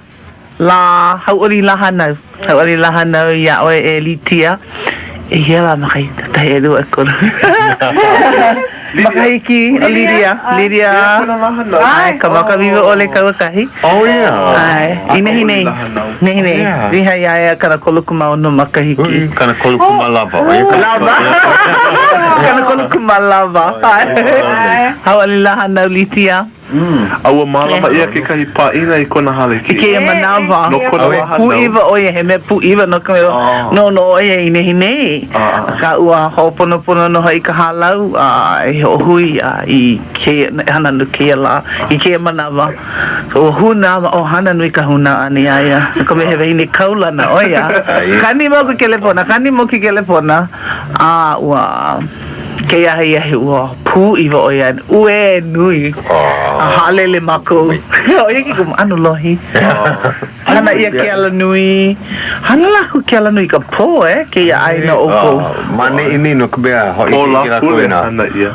lā hauʻoli lā hānau, hauʻoli lā hānau iā ʻoe e Litia. ʻEhia lā makahiki? ʻEkahi, ʻelua, ʻekolu. Makahiki o Lidia, Lidia. ʻAe, ka maka wiwo ʻole kauakahi. Oh yeah. ʻAe, i nehinei, nehinei, piha iā ia 36 makahiki. 38. ʻO ia ka Lava. 38. ʻAe. Hauʻoli lā hānau Litia. A ua mālama ʻia kekahi pāʻina i kona hale I kēia manawa. No kona wā hānau. Pūʻiwa ʻo ia, he mea pūʻiwa no ka mea, noʻonoʻo ʻo ia i nehinei. Akā ua hoʻoponopono nō hoʻi ka hālau a e hoʻohui a i kēia hana no kēia lā, i kēia manawa. Ua hūnā ma ʻohana nui ka hūnā ʻana iā ia, no ka mea he wahine kaulana ʻo ia. Kani mau ke kelepona, kani mau ke kelepona, a ua kēia ahiahi ua pūʻiwa ʻo ia, uē nui, a haʻalele mākou. ʻO ia ke kumu ʻano lohi. Hana ʻia ke alanui, hana lākou ke alanui i ka pō, eh, kēia ʻāina o ʻoukou. Ma neʻi nei no ka mea, Pō Lāpule hana ʻia.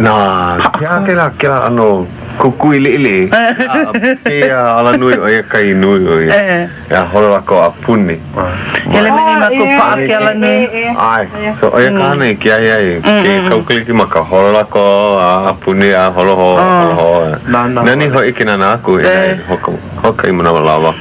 Nā, ke aha kēlā, kēlā ʻano kukui liʻiliʻi, a kēia alanui ʻo ia kai nui ʻo ia. Ea holo lākou a puni. Hele mai nei mākou paʻa ke alanui. ʻAe, so ʻo ia ka hana i ke ahiahi, ke kau Kalikimaka, holo lākou a puni a holo hou, holo hou. Nani hoʻi ke nānā aku i nā hoʻokahi manawa lawa.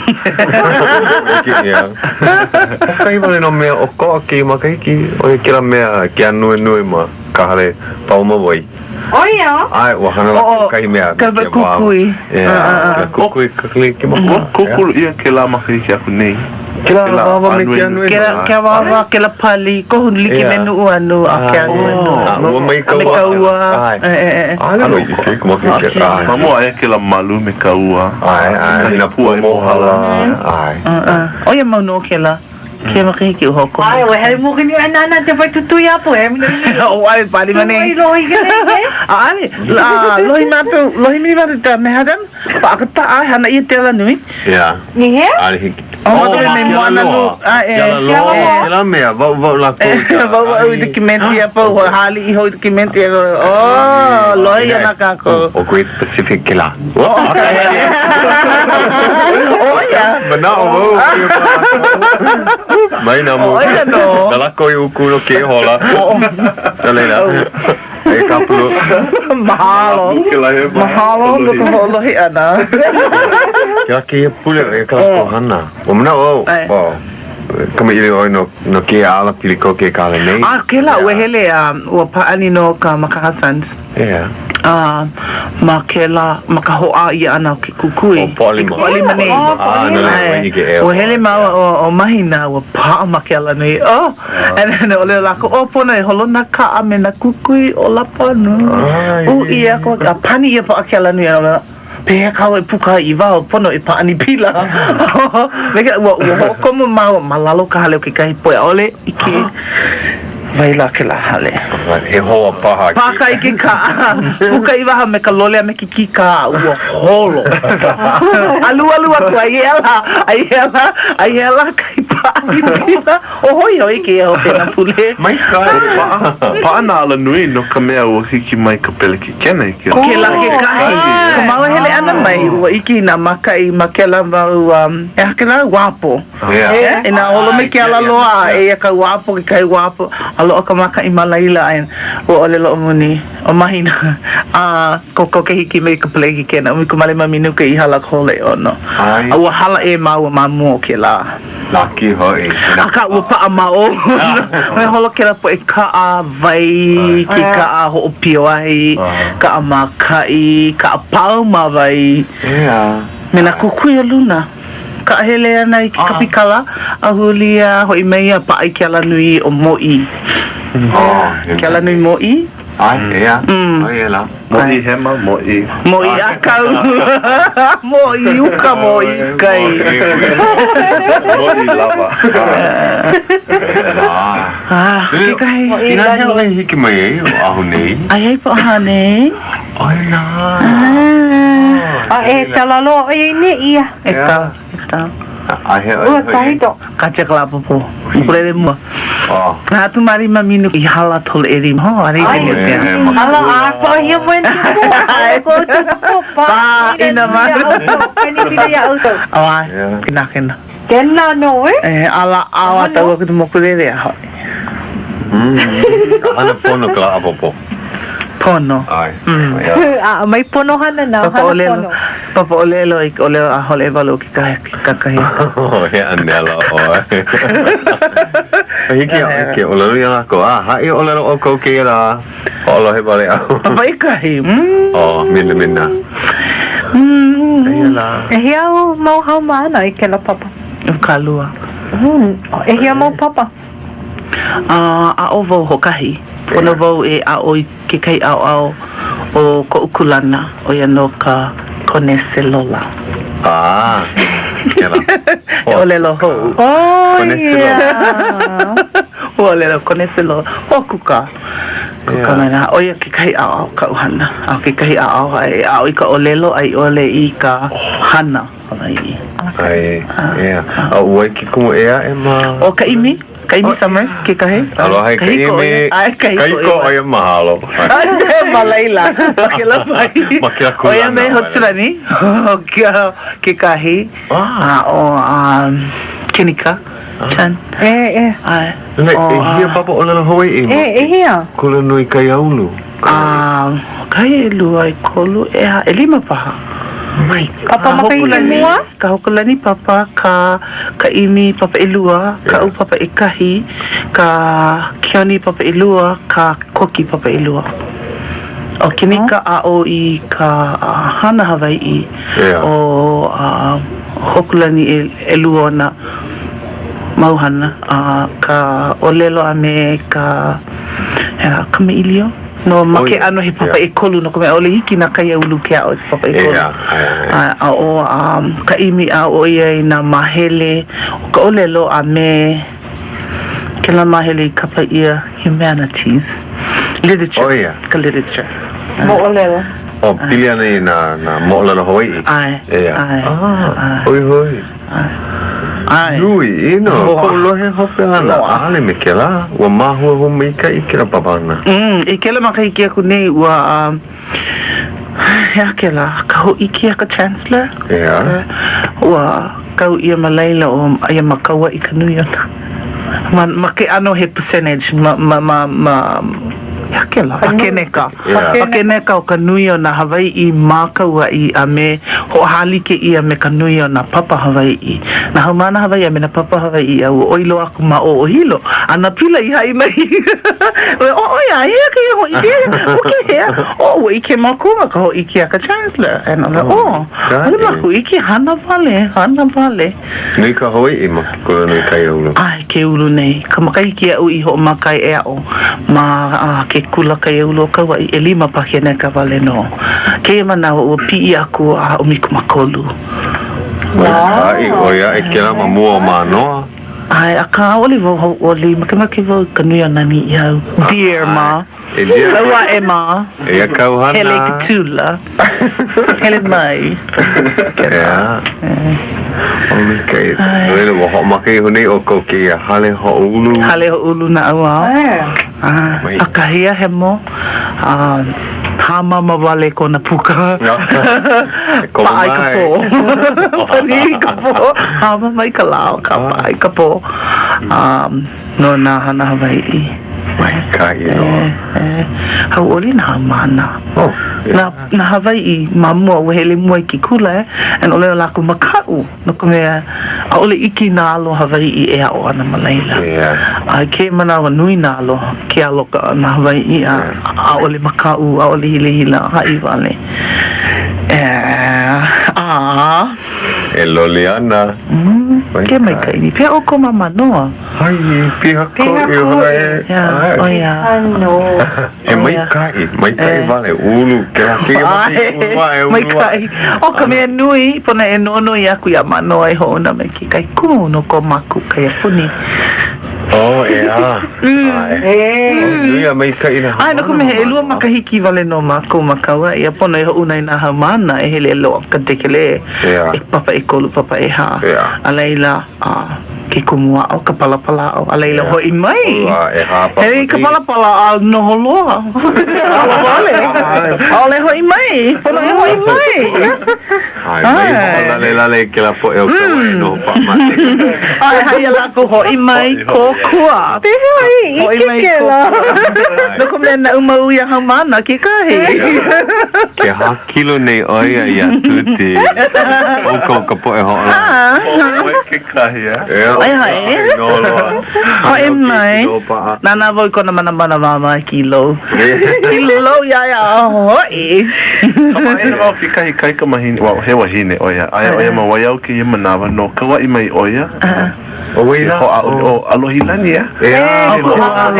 Hoʻokahi wale nō mea ʻokoʻa kēia makahiki, ʻo ia kēlā mea ke ānuenue ma ka hale pauma wai. ʻO ia? ʻAe, ua hana lākou kahi mea. Ka mea kukui. Ka kukui Kalikimaka. Ua kūkulu ʻia kēlā makahiki aku nei. Kēlā awāwa me ke ānuenue. Ke awāwa, kēlā pali, kohu like me Nuʻuanu a ke ānuenue. A ua mai ka ua. A me ka ua. ʻAe. ʻAʻole nō i ʻike ka makahiki. ʻAe. Ma mua aia kēlā malu me ka ua. ʻAe, ʻae. Nā pua mōhala. ʻAe. ʻO ia mau nō kēlā. Kēia makahiki ua hoʻokohu. Ai, ua hele mua kini ai nānā te wai tutu iā po e. O ai pali mane. Ua lohi ke nei ke. ʻAʻole. La, lohi mātou, lohi mi mātou ta mehadam. Paʻakata ai hana ʻia te alanui. Yeah. Ni hea? ʻAʻole hiki. O mātou me Moananu. A e. Ke ala loa. Kēlā mea, wauwau lākou i ka. Wauwau i dokumenti a pau, hāliʻi hou i dokumenti a pau. Oh, lohi ana kākou. ʻO Great Pacific kēlā. ʻO ia. Manaʻo wau Mai nā ʻO ia nō. Na lākou i uku no kēia hola. No laila, e ka pulu. Mahalo. Mahalo no ka hoʻolohe ʻana. Kēlā kēia pule ʻo ia kā lākou hana. Ua manaʻo au, oh, kamaʻilio ʻoe no, no kēia ala pili koke i ka hale nei. A kēlā ua hele a ua pāʻani nō ka Makaha Suns. Yeah. A ma kēlā, ma ka hoʻā ʻia ʻana o ke kukui. O Poʻalima. I ka Poʻalima nei. O Poʻalima. No laila, ua hiki ʻē. Ua hele māua ʻo, ʻo Mahina, ua paʻa ma ke alanui. Oh! And then ʻōlelo lākou, oh, pono e holo nā kaʻa me nā kukui ʻōlapa nō. Uʻi aku, a pani ʻia paʻa ke alanui. A ʻōlelo, Pehea kāua e puka ai i waho, pono e pāʻani pila. Me ka, ua, ua hoʻokomo māua ma lalo o ka hale o kekahi poʻe, ʻaʻole ʻike wai lā kēlā hale. He hoa paha. Pāka i ke kaʻa, puka i waho me ka lole a me ke kīkā, ua holo. Alualu aku ai hea lā, ai hea lā, ai hea lā kahi pā. Paʻa O hoihoi kēia hopena pule. Maikaʻi, paʻa, paʻa nā alanui no ka mea ua hiki mai ka pelekikena i kēlā. Kēlā kekahi. Ko māua hele ʻana mai, ua ʻike i nā mākaʻi ma kēlā mau, he aha kēlā, uapo. E nā holo me ke ala loa a eia ka uapo, kekahi uapo, a loaʻa ka mākaʻi ma laila, a ua ʻōlelo ʻo Muni, ʻo Mahina, a kokoke hiki mai ka pelekikena, 15 minuke i hala ka hola ʻeono. A ua hala ʻē māua ma mua o kēlā. Laki hoʻi. Akā ua paʻa ma o. Ua holo kēlā poʻe kaʻa wai, ke kaʻa hoʻopio ahi, kaʻa mākaʻi, kaʻa pauma wai. Me nā kukui o luna. Kaʻahele ana i ke kapikala a huli a hoʻi mai a paʻa i ke alanui ʻo Mōʻī. Ke alanui Mōʻī? ʻAe, ʻeā, ʻo ia lā. Mōʻī Hema, Mōʻī. Mōʻī ʻĀkau, Mōʻī Uka, Mōʻī Kai. Mōʻī Lawa. Kekahi. Inā hea ʻoe i hiki mai ai Oʻahu nei? Aia i Pōʻahā nei. ʻOe lā. A e kala loa ʻo ia i nēia. E ka. E ka. A hea ʻoe Ua kahiko. Ka check la popo. Ukulele mua. Oh. Nā tumari ma minu i hala tole e rima. Ho, ari Ai, te pea. Hala a ko hia mo ni ko. Ai ko tu ko pa. Pa ina ma. Kani pili ia auto. Oh, ai. Kena kena. Kena no e. E ala awa tau aku te mokulele a hoi. Hana pono ka la apopo. Pono. ʻAe. A mai pono hana nā hana pono. Papa ʻōlelo i ka ʻōlelo a holo ʻewalu o ke kakahiaka. He ʻanela ʻoe. Hiki iā ʻoe ke ʻōlelo iā lākou, a haʻi ʻōlelo ʻoukou kēia lā, hoʻolohe wale au. Papa ikahi. Oh, minamina. Eia lā. ʻEhia mau haumāna i kēlā papa? ʻO ka lua. ʻEhia mau papa? A aʻo wau hoʻokahi. Pono wau e aʻo i kekahi ʻaoʻao o koʻu kūlana, ʻo ia nō ka koneselola. Ah, kēlā. He ʻōlelo hou. Oh, Koneselola. yeah. Ua ʻōlelo koneselola. Hoʻokuka. Kuka mai nā. ʻO ia kekahi ʻaoʻao o kaʻu hana. A ʻo kekahi ʻaoʻao e aʻo i ka ʻōlelo a i ʻole i ka hana. Hawaiʻi. ʻAe, ʻeā. A ʻo wai ke kumu ʻē aʻe ma? ʻO Kaʻimi, Kaʻimi Summers kekahi. Aloha e Kahiko ʻo ia. Kaʻimi. ʻAe, kahiko Kahiko ʻo ia, mahalo. Ma laila, ma kēlā wahi. Ma kēlā ʻO ia kūlana. me Hotsulani, kekahi. A ʻo Kenika Chan. E, e. ʻAe. Le, ʻehia papa ʻōlelo Hawaiʻi ma E, ʻehia? Kulanui Kaiāulu? A, kahi ʻelua, ʻekolu, ʻehā, ʻelima paha. Mai. Papa makahiki mua? Ka Hokulani papa, ka Kaʻimi papa ʻelua, kaʻu papa ʻekahi, ka Keoni papa ʻelua, ka Koki papa ʻelua. ʻO Kenika aʻo i ka hana Hawaiʻi, ʻo Hokulani ʻelua ona mau hana, a ka ʻōlelo a me ka kamaʻilio. No, ma ke ʻano he papa ʻekolu, no ka mea, ʻaʻole hiki nā kaiāulu ke aʻo i ka papa ʻekolu. A ʻo Kaʻimi aʻo ʻo ia i nā māhele o ka ʻōlelo a me kēlā māhele i kapa ʻia humanities, literature, ka literature. Moʻolelo. O, pili ana i nā moʻolelo Hawaiʻi. ʻAe, ʻae. Hoihoi. ʻAe. Nui ʻino koʻu lohe hope ʻana, ʻaʻole me kēlā, ua māhuahua maikaʻi kēlā papa ʻana. I kēlā makahiki aku nei, ua, he aha kēlā, ka hōʻike a ka Chancellor? ʻEā. Ua kau ʻia ma laila ʻo aia ma Kauaʻi ka nui ʻana. Ma, ma ke ʻano he percentage, ma, ma, ma, ma, he aha kēlā? Pakeneka. Pakeneka o ka nui o nā Hawaiʻi ma Kauaʻi a me hoʻohālike ʻia me ka nui o nā papa Hawaiʻi, nā haumāna Hawaiʻi a me nā papa Hawaiʻi a ua ʻoi loa aku ma ʻō o Hilo. A nā pila i haʻi mai, ʻo ʻo ia, hea kēia hōʻike? ʻO ke hea? ʻO ua ʻike mākou ma ka hōʻike a ka Chancellor. And I'm like, oh, ʻaʻole mākou ʻike, hana wale, hana wale. Nui ka Hawaiʻi ma ke Kulanui Kaiāulu. ʻAe, ke ulu nei ka makahiki aʻu i hoʻomaka ai e aʻo ma ke Kula Kaiāulu o Kauaʻi, ʻelima pakeneka wale nō. Kēia manawa ua piʻi aku a ʻumikūmākolu. Maikaʻi, ʻoi aʻe kēlā ma mua o Mānoa. ʻAe, akā ʻaʻole wau hauʻoli, makemake wau i ka nui o nā Niʻihau. Dear ma. E dear. Lau aʻe ma. Eia kāu hana. Hele i ke kula. Hele mai. ʻEā. ʻO maikaʻi. No laila, ua hoʻomaka iho nei ʻoukou kēia hale hoʻoulu. Hale hoʻoulu naʻauao. ʻAkahi a hemo, a hāmama wale kona puka. Paʻa i ka pō. Pani i ka pō. Hāmama i ka lā, akā paʻa i ka pō. No nā hana Hawaiʻi. Maikaʻi loa. E, hauʻoli nā haumāna. Oh, yeah. Nā, nā Hawaiʻi ma mua ua hele mua i ke kula e, and ʻōlelo lākou makaʻu, no ka mea, ʻaʻole iki nā alo Hawaiʻi e aʻo ana ma laila. Yeah. A i kēia manawa nui nā alo, ke alo ka, nā Hawaiʻi a ʻaʻole makaʻu, ʻaʻole hilahila, haʻi wale. E, a. E loli ana. Ke maikaʻi. Pehea ʻoukou ma Mānoa? Ai, piha koʻi ʻoe. ʻO ia. He maikaʻi, maikaʻi wale, ulu, kēlā kēia makahiki ulu aʻe, ulu aʻe. Maikaʻi. ʻO ka mea nui, pono e nonoi aku iā Mānoa e hoʻouna mai kekahi kumu no ko mākou kaiapuni. Oh, ʻeā. ʻAe. Nui a maikaʻi nā ʻAe, no ka mea, he ʻelua makahiki wale nō mākou ma Kauaʻi, a pono e hoʻouna i nā haumāna e hele loa ka dekelē, e papa ʻekolu, papa ʻehā. A laila, a ke kumu aʻo, ka palapala aʻo, a laila hoʻi mai. Hele i ka palapala a noho loa. Hala wale. ʻAʻole hoʻi mai. Pono e hoʻi mai. ʻAe, mai hoʻolalelale i kēlā poʻe o Kauaʻi e noho paʻa ma ke. ʻAe, hai iā lākou hoʻi mai kōkua. Pehea i ʻike kēlā? No ka mea naʻu mau ia haumāna kekahi. Ke hākilo nei ʻo ia iā Tuti. ʻOukou ka poʻe hoʻolaha. ʻOe kekahi, a? ʻAe, hae. Hoʻi mai. Nānā wau i kona manamana wāwae kīlou. Kīlou iā ia a hoʻi. Kamaʻāina wau kekahi kaikamahine, well, he wahine ʻo ia, aia ʻo ia ma Waiau kēia manawa, no Kauaʻi mai ʻo ia. ʻO wai lā? Hoʻāʻo, ʻo ʻAlohilani, ʻeā? ʻEā. ʻO Kuala.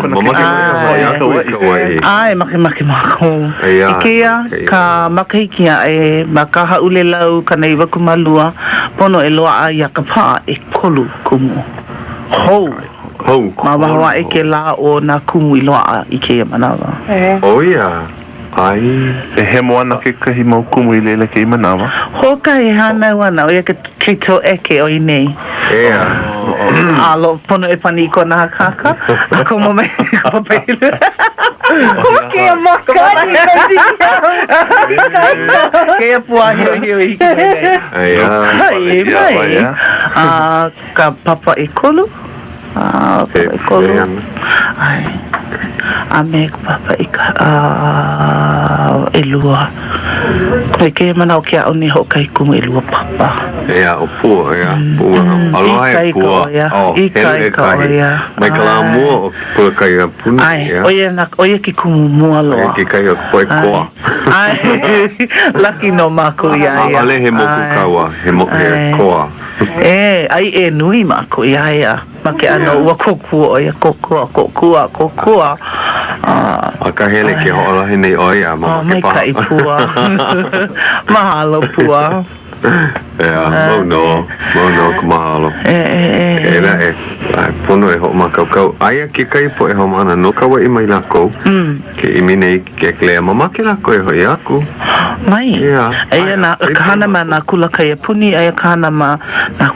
Mamake wau e hoʻi aku i Kauaʻi. ʻAe, makemake mākou. I kēia ka makahiki aʻe ma ka hāʻulelau 92, pono e loaʻa iā Kapaʻa ʻekolu kumu hou. Hou. Ma waho aʻe kēlā o nā kumu i loaʻa i kēia manawa. ʻO ia, ʻai. E hemo ana kekahi mau kumu i laila kēia manawa. Hoʻokahi e hānau ana, ʻo ia ke toʻeke ʻo i nei. ʻEā. A lo, pono e pani i kona hakahaka, a komo mai ka papahele. Komo kēia makani Kēia puahiohio i hiki mai nei. ʻEā. Ai, mai. A ka papa ʻekolu. A papa ʻekolu. ʻAe. A me ka papa ʻelua. I kēia manawa ke aʻo nei hoʻokahi kumu ʻelua papa. ʻEā, ʻo Pua, ʻeā. Pua. Aloha e Pua. Oh, helu ʻekahi. Mai ka lā mua o ke kula kaiapuni, ʻAe, ʻo ia nā, ʻo ia ke kumu mua loa. ʻO ia kekahi o ka poʻe koa. ʻAe, laki nō mākou iā ia. ʻAʻole he moku kaua, he he koa. E, ʻaiʻē nui mākou iā ia ma ke ʻano ua kōkua ʻo ia, kōkua, kōkua, kōkua, a. Akahele ke hoʻolohe nei ʻo ia, mamake paha. Maikaʻi Pua. Mahalo Pua. ʻEā, mau nō, mau nō ka mahalo. E, e, e. E naʻe, pono e hoʻomākaukau. Aia kekahi poʻe haumāna no Kauaʻi mai lākou. Ke ʻimi nei i ke kekelē a mamake lākou e hoʻi aku. Mai. ʻEā. Eia nā, ka hana ma nā kula kaiapuni, aia ka hana ma nā,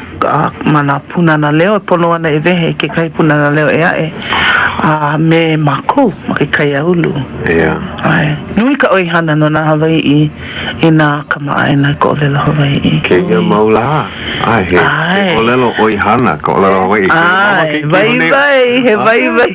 ma nā Pūnana Leo e pono ana e wehe i kekahi Pūnana Leo ʻē aʻe, a me mākou ma ke kaiāulu. ʻEā. ʻAe. Nui ka ʻoihana no nā Hawaiʻi inā kamaʻāina i ka ʻōlelo Hawaiʻi. Kēia mau lā. ʻAe, he, he ʻōlelo ʻoihana ka ʻōlelo Hawaiʻi. ʻAe, waiwai, he waiwai.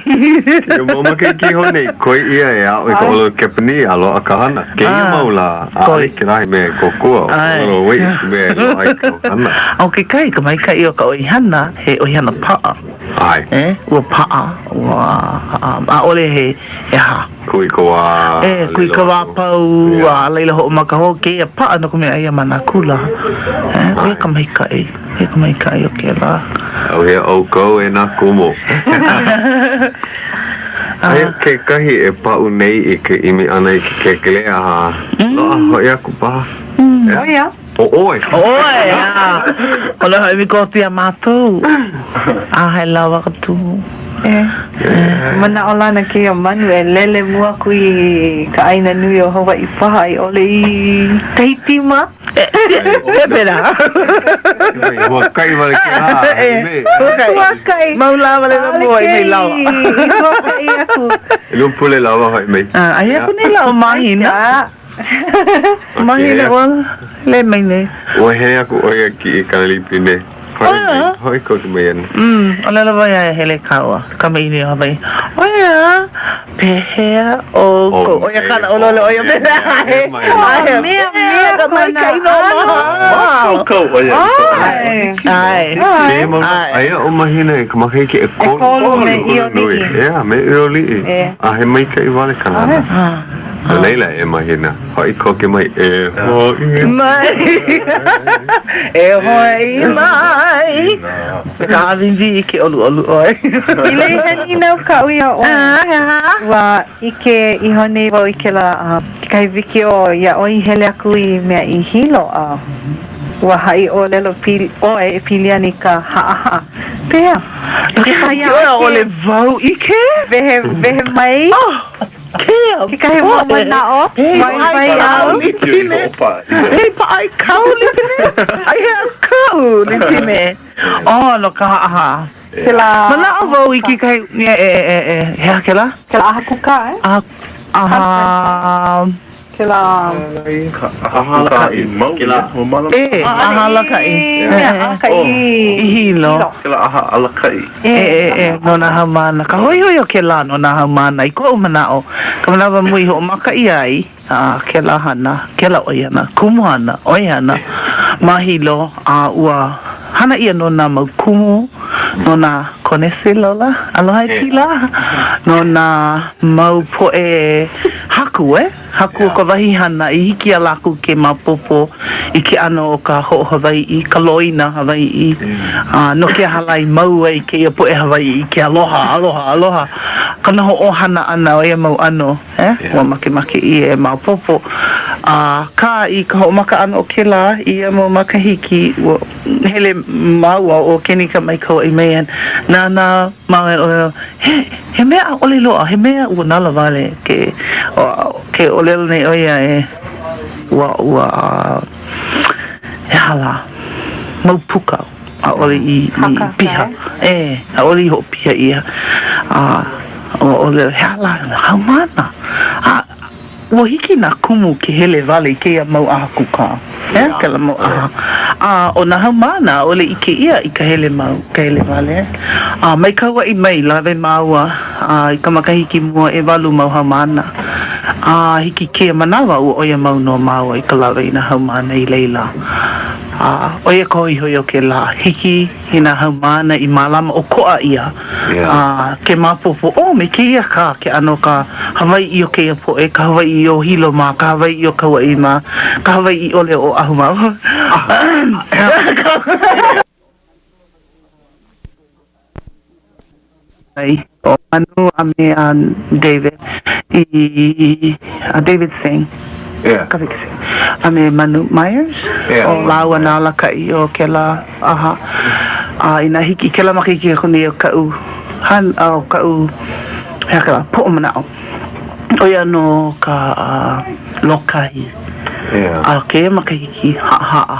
Kēia mau makahiki iho nei, koi ʻia e aʻo i ka ʻōlelo Kepanī a loaʻa ka hana. Kēia mau lā, ʻaʻole kēlā he mea e kōkua, ʻo ka ʻōlelo Hawaiʻi ka mea e loaʻa ai ka hana. ʻO kekahi, ka maikaʻi o ka ʻoihana, he ʻoihana paʻa. ʻAe. E, ua paʻa, ua, ʻaʻole he, he aha. Kūikawā. E, kūikawā pau, a laila hoʻomaka hou kēia paʻa no ka mea aia ma nā kula. E, ʻo ia ka maikaʻi, ʻo ia ka maikaʻi o kēlā. ʻAuhea ʻoukou e nā kumu. Aia kekahi e paʻu nei i ke ʻimi ʻana i ke kēkelē a loaʻa hoʻi aku paha. ʻO ia. ʻO ʻoe. ʻO ʻoe, ʻeā. ʻO le hoʻi mi kohu iā mākou. A he lawa ka tū. E. Manaʻolana kēia manu e lele mua aku i ka ʻāina nui o Hawaiʻi paha a i ʻole i Tahiti ma. Pepera. Huakaʻi wale kēlā. Huakaʻi. Mau lā wale nō mua i nei lawa. I huakaʻi aku. ʻElua pule lawa hoʻi mai. Aia aku nei lā ʻo Mahina. Mahina ua hele mai nei. Ua hele aku ʻo ia kiʻi kalepine. Hoʻi mai, hoʻi koke mai ana. ʻŌlelo wau iā ia hele kāua, kamaʻilio Hawaiʻi. ʻO ia, pehea ʻoukou? ʻO ia kāna ʻōlelo, ʻo ia mea ae. Ae, mea, mea ka maikaʻi nō maha. Mākaukau ʻo ia i ka ʻAe. Kēia mau lā, aia ʻo Mahina i ka makahiki ʻekolu. ʻEkolu me ʻIoliʻi. ʻEā, me ʻIoliʻi. A he maikaʻi wale ka hana. No laila, e Mahina, hoʻi koke mai, e hoʻi mai. E hoʻi mai. Me ka ʻāwīwī i ke ʻoluʻolu ʻoe. I lei he nīnau kaʻu iā ʻoe. Ua ʻike iho nei wau i kēlā kekahi wikiō iā ʻoe i hele aku i mea i Hilo a ua haʻi ʻōlelo pili ʻoe e pili ana i ka haʻahaʻa. Pehea? Kekahi ʻaʻole wau ʻike. Wehe, wehe mai. Kekahi mau manaʻo, waiwai āu. He paʻa i kau lipine? Ai hea kaʻu lipine? Oh, no ka haʻahaʻa. Kēlā. Manaʻo wau i kekahi, e, e, e, e, he aha kēlā? Kēlā ʻaha kūkā, e? ʻAha, ʻaha. Kēlā. ʻAha alakaʻi. E, ʻaha alakaʻi. I Hilo. Kēlā ʻaha alakaʻi. E, e, e, no nā haumāna. Ka hoihoi o kēlā no nā haumāna i koʻu manaʻo, ka manawa mua i hoʻomaka ʻia ai a kēlā hana, kēlā ʻoihana, kumuhana, ʻoihana ma Hilo, a ua hana ʻia no nā mau kumu, no nā koneselola, aloha e Pila, no nā mau poʻe haku, e? Haku o ka wahi hana i hiki iā lākou ke maopopo i ke ʻano o ka hoʻohawaiʻi, ka loina Hawaiʻi, a no ke aha lā i mau ai kēia poʻe Hawaiʻi i ke aloha, aloha, aloha, ka noho ʻohana ʻana o ia mau ʻano, e? Ua makemake ʻia e maopopo. Akā, i ka hoʻomaka ʻana o kēlā i ia mau makahiki, ua hele māua ʻo Kenika mai Kauaʻi mai a nānā māua e ʻōlelo, He, he mea ʻaʻole loa, he mea ua nalowale ke, ke ʻōlelo nei ʻo ia e, ua, ua, he aha lā, mau puka, ʻaʻole i, i piha, e, ʻaʻole i hoʻopiha ʻia, a ua ʻōlelo, he aha lā, haumāna, a Ua hiki nā kumu ke hele wale i kēia mau ʻaha kūkā, e, kēlā mau ʻaha. A ʻo nā haumāna, ʻaʻole ʻike ʻia i ka hele mau, ka hele wale. A mai Kauaʻi mai, lawe māua a i ka makahiki mua ʻewalu mau haumāna. A hiki kēia manawa, ua ʻoia mau nō māua i ka lawe i nā haumāna i laila. A ʻo ia ka hoihoi o kēlā, hiki i nā haumāna i mālama ʻokoʻa ʻia a ke maopopo, oh, me kēia kā ke ʻano ka Hawaiʻi o kēia poʻe, ka Hawaiʻi o Hilo mā, ka Hawaiʻi o Kauaʻi mā, ka Hawaiʻi ʻole o Oʻahu mā. Ai ʻo Manu a me a David i a David Sing Yeah. Kawika Sing a me Manu Myers Yeah. ʻo lāua nā alakaʻi o kēlā ʻaha a inā hiki i kēlā makahiki aku nei o kaʻu han a o kaʻu he aha kēlā poʻo manaʻo ʻo ia nō ka lōkahi Yeah. a kēia makahiki haʻahaʻa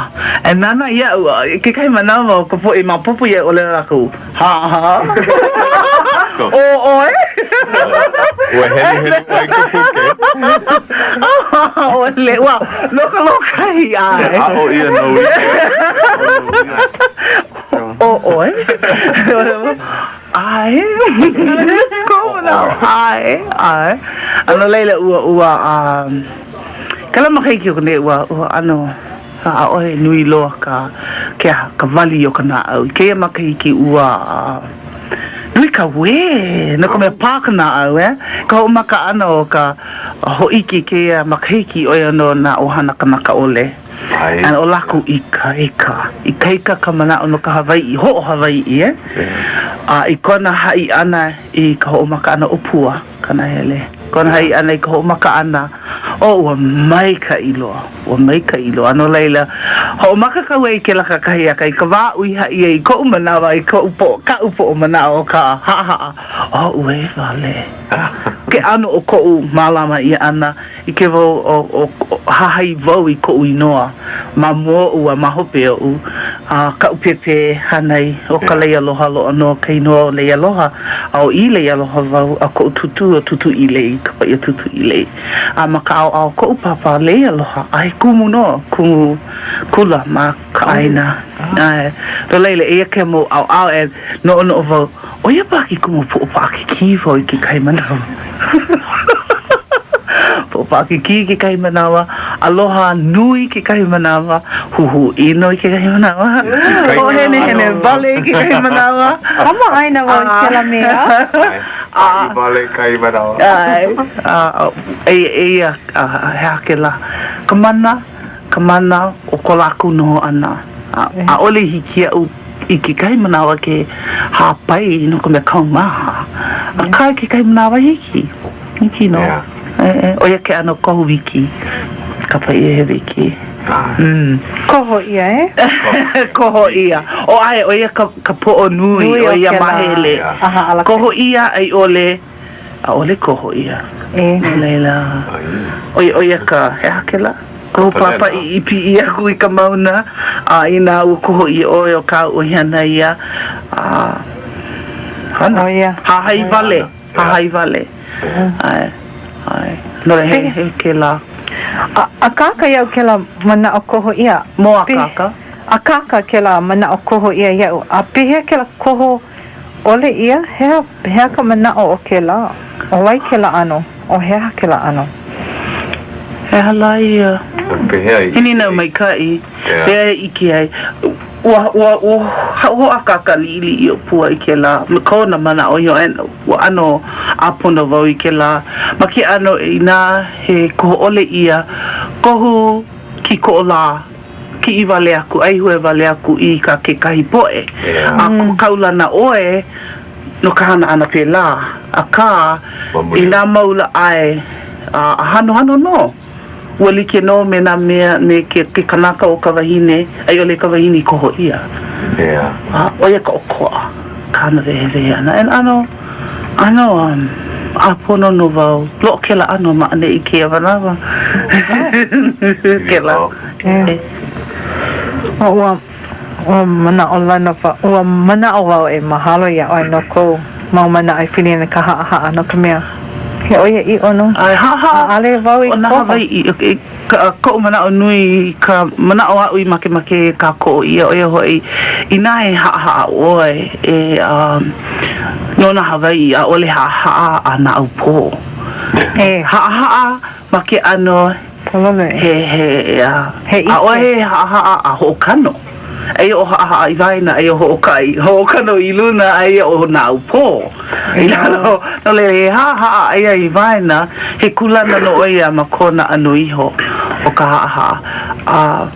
e nānā iaʻu a i kekahi manawa o ka poʻe maopopo iaʻu ʻōlelo lākou Haha. ʻO ʻoe? Ua heluhelu ʻoe i ka puke. ʻAʻole. Ua, no ka lōkahi, ʻae. Aʻo ʻia nou iho. ʻO ʻoe? ʻAe. Koʻu manaʻo, ʻae, ʻae. A no laila, ua, ua, um, kēlā makahiki aku nei, ua, ua ʻano ʻAʻohe nui loa ka ke aha, ka wali o ka naʻau. I kēia makahiki ua nui ka uē, no ka mea pā ka naʻau, eh? Ka hoʻomaka ʻana o ka hōʻike i kēia makahiki, ʻo ia nō nā ʻohana kanaka ʻole. A ʻo lākou ikaika, ikaika ka manaʻo no ka Hawaiʻi, hoʻohawaiʻi, eh? A i kona haʻi ʻana i ka hoʻomaka ʻana o Pua Kanahele, kona haʻi ʻana i ka hoʻomaka ʻana. Oh, ua maikaʻi loa, ua maikaʻi loa. No laila, hoʻomaka kāua i kēlā kakahiaka i ka wā aʻu i haʻi ai i koʻu manawa, i koʻu poʻo, kaʻu poʻo manaʻo o ka haʻahaʻa, oh, uē wale. Ke ʻano o koʻu mālama ʻia ʻana, ʻike wau ʻo, ʻo, hahai wau i koʻu inoa ma mua oʻu a ma hope oʻu, a kaʻu pēpē hānai ʻo Kaleialoha loa nō ka inoa o Leialoha, a ʻo ʻĪleialoha wau, a koʻu tūtū ʻo Tūtūʻīlei, kapa ʻia Tūtūʻīlei. A ma ka ʻaoʻao o koʻu pāpā Leialoha, a he kumu nō, kumu kula ma ka ʻāina. ʻAe. No laila, eia kēia mau ʻaoʻao e noʻonoʻo wau, ʻo ia paha ke kumu poʻopaʻakikī wau i kekahi manawa. Poʻopaʻakikī i kekahi manawa, aloha nui i kekahi manawa, huhū ʻino i kekahi manawa, hoʻohenehene wale i kekahi manawa. Kamaʻāina wau i kēlā mea. Paʻi wale i kahi manawa. ʻAe. A, eia, he aha kēlā? Ka mana. ka mana o ko lākou noho ʻana. A ʻaʻole i hiki iaʻu i kekahi manawa ke hāpai no ka mea kaumaha. Akā i kekahi manawa hiki, hiki nō. ʻO ia ke ʻano kohu wiki, kapa ʻia he wiki. Koho ʻia, e? Koho ʻia. ʻO ʻae, ʻo ia ka, ka poʻo nui o ia māhele. Koho ʻia a i ʻole ʻAʻole koho ʻia. No laila, ʻo ia, ʻo ia ka, he aha kēlā? Koho pāpaʻi i piʻi aku i ka mauna, a inā ua koho ʻia ʻoe ʻo kāu ʻoihana ia, a hana. Hahai wale, hahai wale. ʻAe, ʻae. No laila, he, he kēlā. A, akāka iaʻu kēlā manaʻo koho ʻia. Mōakāka. Akāka kēlā manaʻo koho ʻia iaʻu. A pehea kēlā koho ʻole ʻia? He aha, he aha ka manaʻo o kēlā? ʻO wai kēlā ʻano? ʻO he aha kēlā ʻano? He aha lā ia? Pehea i He nīnau maikaʻi. Pehea e ʻike ai? Ua, ua, ua hoʻākāka liʻiliʻi ʻo Pua i kēlā me kona manaʻo iho, and ua ʻano ʻāpono wau i kēlā ma ke ʻano inā he koho ʻole ʻia, kohu kīkoʻolā. Kiʻi wale aku, ʻaihue wale aku i ka kekahi poʻe, a kaulana ʻoe no ka hana ʻana pēlā. Akā, inā mau lā ʻae, a hanohano nō, ua like nō me nā mea, me ke kanaka o ka wahine, a i ʻole ka wahine i koho ʻia. A ʻo ia ka ʻokoʻa kāna wehewehe ʻana. And ʻano, ʻano ʻāpono nō wau. Loaʻa kēlā ʻano ma ʻaneʻi kēia manawa. Kēlā. Ua, ua manaʻolana, ua manaʻo wau e mahalo iā ʻoe no kou mau manaʻo e pili ana i ka haʻahaʻa, no ka mea, he ʻoiaʻiʻo nō. ʻAe, haʻahaʻa. ʻAʻole wau i ʻO nā koho. Hawaiʻi, koʻu manaʻo nui, ka manaʻo aʻu i makemake e kākoʻo ʻia, ʻo ia hoʻi, inā he haʻahaʻa ʻoe e no nā Hawaiʻi, ʻaʻole haʻahaʻa a naʻaupō. E. Haʻahaʻa ma ke ʻano he, he, He ʻike. ʻaʻohe haʻahaʻa a hoʻokano. Eia ʻo haʻahaʻa i waena, eia ʻo hoʻokaʻi, hoʻokano i luna, eia ʻo naʻaupō i lalo. No laila, he haʻahaʻa aia i waena, he kūlana nō ʻo ia ma kona ʻano iho o ka haʻahaʻa. A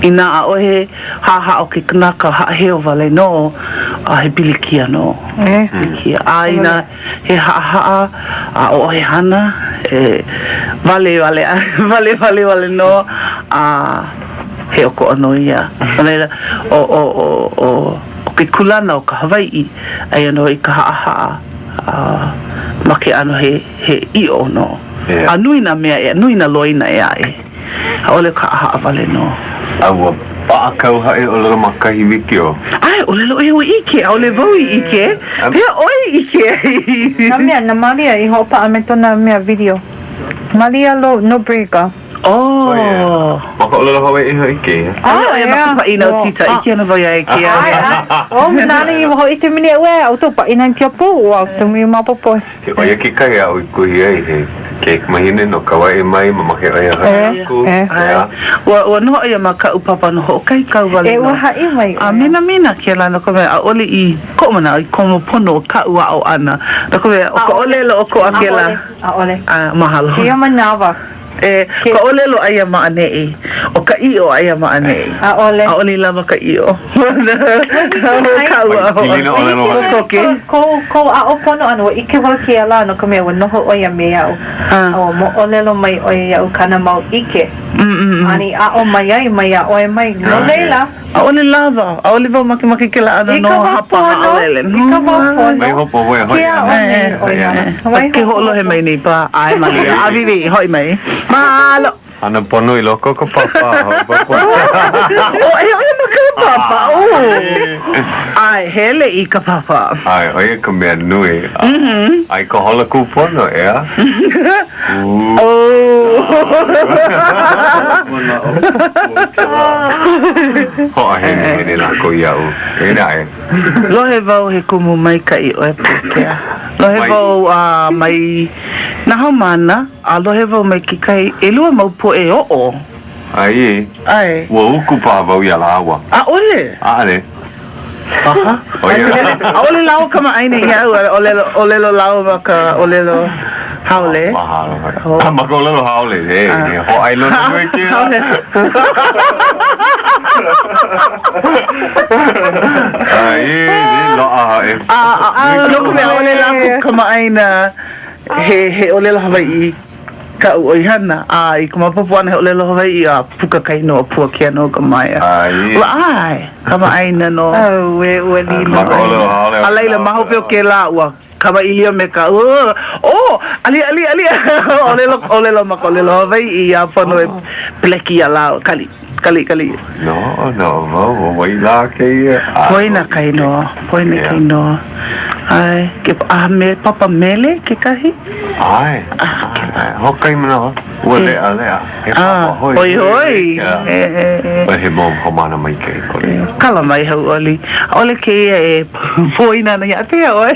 inā ʻaʻohe haʻahaʻa o ke kanaka, haʻaheo wale nō, a he pilikia nō. Pilikia. A inā he haʻahaʻa a ʻaʻohe hana, e wale wale wale wale wale nō, a he ʻokoʻa nō ia. No laila, ʻo, ʻo, ʻo, ʻo, ʻo ke kūlana o ka Hawaiʻi, aia nō i ka haʻahaʻa a ma ke ʻano he, he ʻiʻo nō. A nui nā mea e, nui nā loina ʻē aʻe. ʻAʻole ka haʻahaʻa wale nō. A ua paʻa kāu haʻi ʻōlelo ma kahi wikiō? ʻAe, ʻōlelo ʻoe ua ʻike, ʻaʻole wau i ʻike. Pehea ʻoe i ʻike ai? Nā mea, na Malia i hoʻopaʻa me kona mea video. Malia Lo Nobrega. Oh. Ma ka ʻōlelo Hawaiʻi hoʻi kēia. ʻAʻole ʻo ia ma ka paʻina o Tita, ʻike ana wau iā ia kēia. ʻAe, ʻae. Oh, nāna i hōʻike mini ʻoe, ʻo tou paʻina kia pū, ua tumi maopopo. ʻO ia kekahi aʻu i kuhi ai, he kaikamahine no Kauaʻi mai, mamake ʻo ia haʻi aku, ʻeā. Ua, ua noho ʻo ia ma kaʻu papa no hoʻokahi kau wale nō. E, ua haʻi mai ʻo ia. A minamina kēlā no ka mea, ʻaʻole i koʻu manaʻo i komo pono kaʻu aʻo ʻana. No ka mea, ʻo ka ʻōlelo ʻokoʻa kēlā. ʻAʻole, ʻaʻole. A, mahalo. Kēia manawa. E, ka ʻōlelo aia ma ʻaneʻi. ʻO ka ʻiʻo aia ma ʻaneʻi. ʻAʻole. ʻAʻole i lawa ka ʻiʻo. Pilina ʻōlelo wale. Kokoke. Kou, kou aʻo pono ʻana, ua ʻike wau kēia lā, no ka mea, ua noho ʻo ia me aʻu. A ua moʻolelo mai ʻo ia iaʻu kāna mau ʻike. A i aʻo mai ai maiā ʻoe mai. No laila. ʻAʻole lawa. ʻAʻole wau makemake i kēlā ʻano I no ka wā hapa pono, haʻalele. i ka wā pono. Mai hopo ʻoe hoʻi Ke aʻo nei ʻo ia. Ke hoʻolohe mai nei paha. ʻAe malia. ʻĀwīwī, hoʻi mai. Mahalo. Hana pono i loko o ka papa. Hoʻopopo. ʻO, e hoʻi ana ka papa. ʻAe, hele i ka papa. ʻAe, ʻo ia ka mea nui. A i ka hola kūpono, ʻeā? Hoʻohenehene lākou iaʻu. E naʻe. Lohe wau he kumu maikaʻi ʻoe Puakea. Lohe wau a mai nā haumāna, a lohe wau mai kekahi ʻelua mau poʻe oʻo. ʻAe. ʻAe. Ua uku paha wau iā lāua. ʻAʻole. ʻAʻole. Paha. ʻO ia. ʻAʻole lāua kamaʻāina iaʻu, a ʻōlelo, ʻōlelo lāua ma ka ʻōlelo haole. Mahalo. Ma ka ʻōlelo haole, e, he hōʻailona nui kēlā. ʻAe, e, loaʻa hoʻi. A, a, no ka mea, ʻaʻole lākou kamaʻāina he, he ʻōlelo Hawaiʻi. kaʻu ʻoihana, a i ka maopopo ʻana he ʻōlelo Hawaiʻi, a puka ka inoa Puakea no ka mea. Ua ʻae, kamaʻāina nō. Auē, ua lilo. Ma ka ʻōlelo haole. A laila, ma hope o kēlā, ua kamaʻilio me ka, ʻō, aliʻi, aliʻi, aliʻi, ʻōlelo, ʻōlelo ma ka ʻōlelo Hawaiʻi, a pono e peleki iā lāua, kali, kali, kali. No, no, wau, ʻo wai lā kēia? Poina ka inoa, poina ka inoa. ʻAe, ke, a me papa mele kekahi? ʻAe, ʻae, hoʻokahi manawa, ua leʻa, leʻa, he papa hoi. Hoi hoi. He mau haumāna maikaʻi ko laila. Kala mai hauʻoli. ʻAʻole kēia e poina ana iā ʻte ʻoe.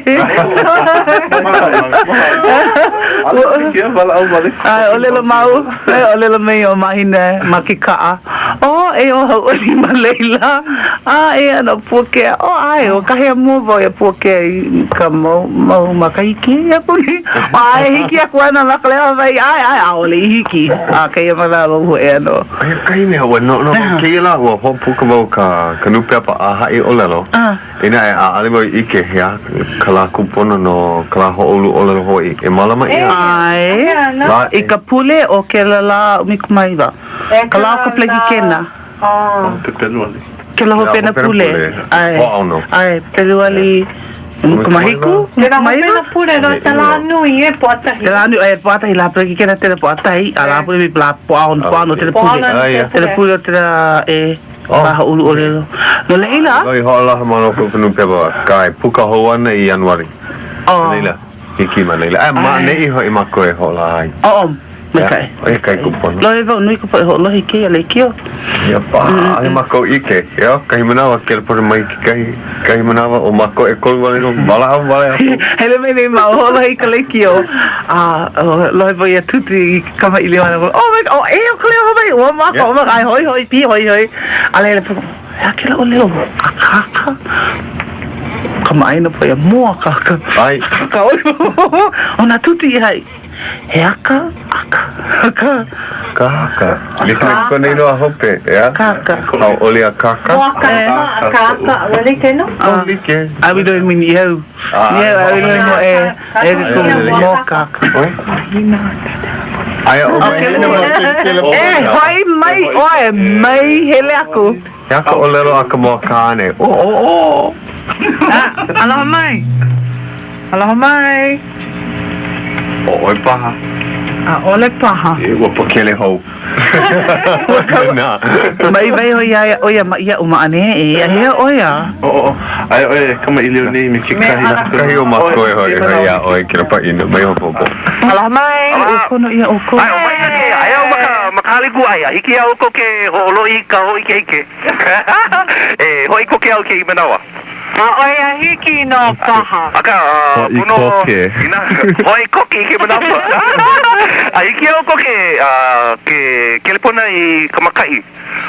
ʻAe, ʻōlelo mau, ʻōlelo mai ʻo Mahina ma ke kaʻa. ʻO, e ō hauʻoli ma laila. A, eia nō Puakea. ʻO, ʻae, ua kāhea mua wau iā Puakea i ka mau, mau makahiki aku nei. ʻAe, hiki aku ana ma ka leo Hawaiʻi. ʻAe, ʻae, ʻaʻole i hiki. A kēia manawa ua hōʻea nō. ʻO kahi mea, ua noʻonoʻo wau kēia lā, ua hoʻopuka wau ka, ka nūpepa ʻāhaʻi ʻōlelo. Inā e ʻaʻole wau i ʻike he aha ka lā kūpono no ka lā hoʻoulu ʻōlelo Hawaiʻi e mālama ʻia. ʻAe, i ka pule o kēlā lā 19. Ka lā o ka pelekikena. Kēlā hopena pule. ʻAe. ʻAe, Peluali 17? Kēlā hopena pule no ka lā nui e Pōʻatahi. Ka lā nui, ʻae, Pōʻatahi, lā pelekikena tela Pōʻatahi, a lā pule lā Pōʻaono, Pōʻaono tela pule. Tela pule o tela e lā hoʻoulu ʻōlelo. No laila. Wau i hoʻolaha ma loko o ka nūpepa ka e puka hou ana i Ianuali. No laila, hiki ma laila. A ma ʻaneʻi hoʻi mākou e hoʻolaha ai. Oh, maikaʻi. ʻO ia kahi kūpono. Lohe wau nui ka poʻe hoʻolohe i kēia lekiō. Ia paha, ʻaʻole mākou ʻike. Ia, kahi manawa, kelepona mai kekahi, kahi manawa ʻo mākou ʻekolu wale nō, walaʻau wale aku. Hele mai nei māua hoʻolohe i ka lekiō, a lohe wau iā Tūtū i kamaʻilio ana, oh my God, e ʻo ka leo Hawaiʻi, ua mākou, oh my God, hoihoi, pīhoihoi, a laila, he aha kēlā ʻōlelo, akāka? Kamaʻāina paha ia, mōakāka. ʻAe. Ka ʻo nā tūtū i haʻi. He aka, aka, aka. Akāka. Like me kona inoa hope, ʻeā? Akāka. Hauʻoli akāka. Mōakāka, akāka, ua like nō? Oh, like. A we don't mean iau. Iau, a we don't know e, e ke kumu mōakāka. Aia ʻo Mahina ma ke kele E, hoʻi mai ʻoe, mai hele aku. He aha ka ʻōlelo a ka moa kāne? Oh, oh, oh. Aloha mai. Aloha mai. ʻO ʻoe paha? ʻAʻole paha. E, ua pakele hou. Mai waiho iā ia ʻo ia ma iaʻu ma ʻaneʻi, a hea ʻo ia? Oh, oh, oh. Aia ʻoe e kamaʻilio nei me kekahi. Kahi o mākou e hoʻi hoʻi iā ʻoe kēlā pāʻina, mai hopohopo. Aloha mai. Ua pono ʻia ʻoukou. Aia ʻo Mahina kēia, aia au ma ka, ma ka hale kūʻai, a hiki iā ʻoukou ke hoʻolohi i ka hōʻikeʻike. E hoʻi koke au kēia manawa. ʻAʻole a hiki nō paha. Akā, pono inā hoʻi koke i kēia manawa. A hiki iā ʻoukou ke, ke kelepona i ka mākaʻi,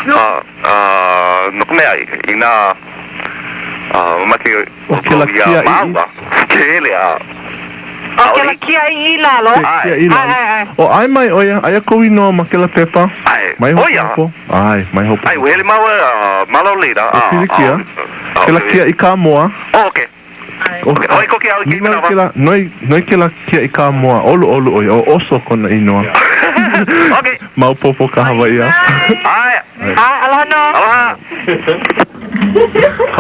no ka mea, inā mamake ʻoukou iā māua, ke hele a. ʻO kela kiaʻi i lalo. Ke kiaʻi i lalo. ʻAe, ʻae, ʻae. O ʻae mai ʻo ia, aia kou inoa ma kela pepa. ʻAe. Mai ʻO ia. hopohopo. ʻAe, mai hopohopo. ʻAe, ua hele māua a ma laila. E pilikia. Kela kiaʻi Kāmoa. Oh, okay. Okay, ʻoi koke au i kēia manawa. Kela, noi, noi kela kiaʻi Kāmoa, ʻoluʻolu ʻo ia, ʻo Oso kona inoa. Okay. Maopopo ka Hawaiʻi a. ʻAe. ʻAe, aloha nō. Aloha.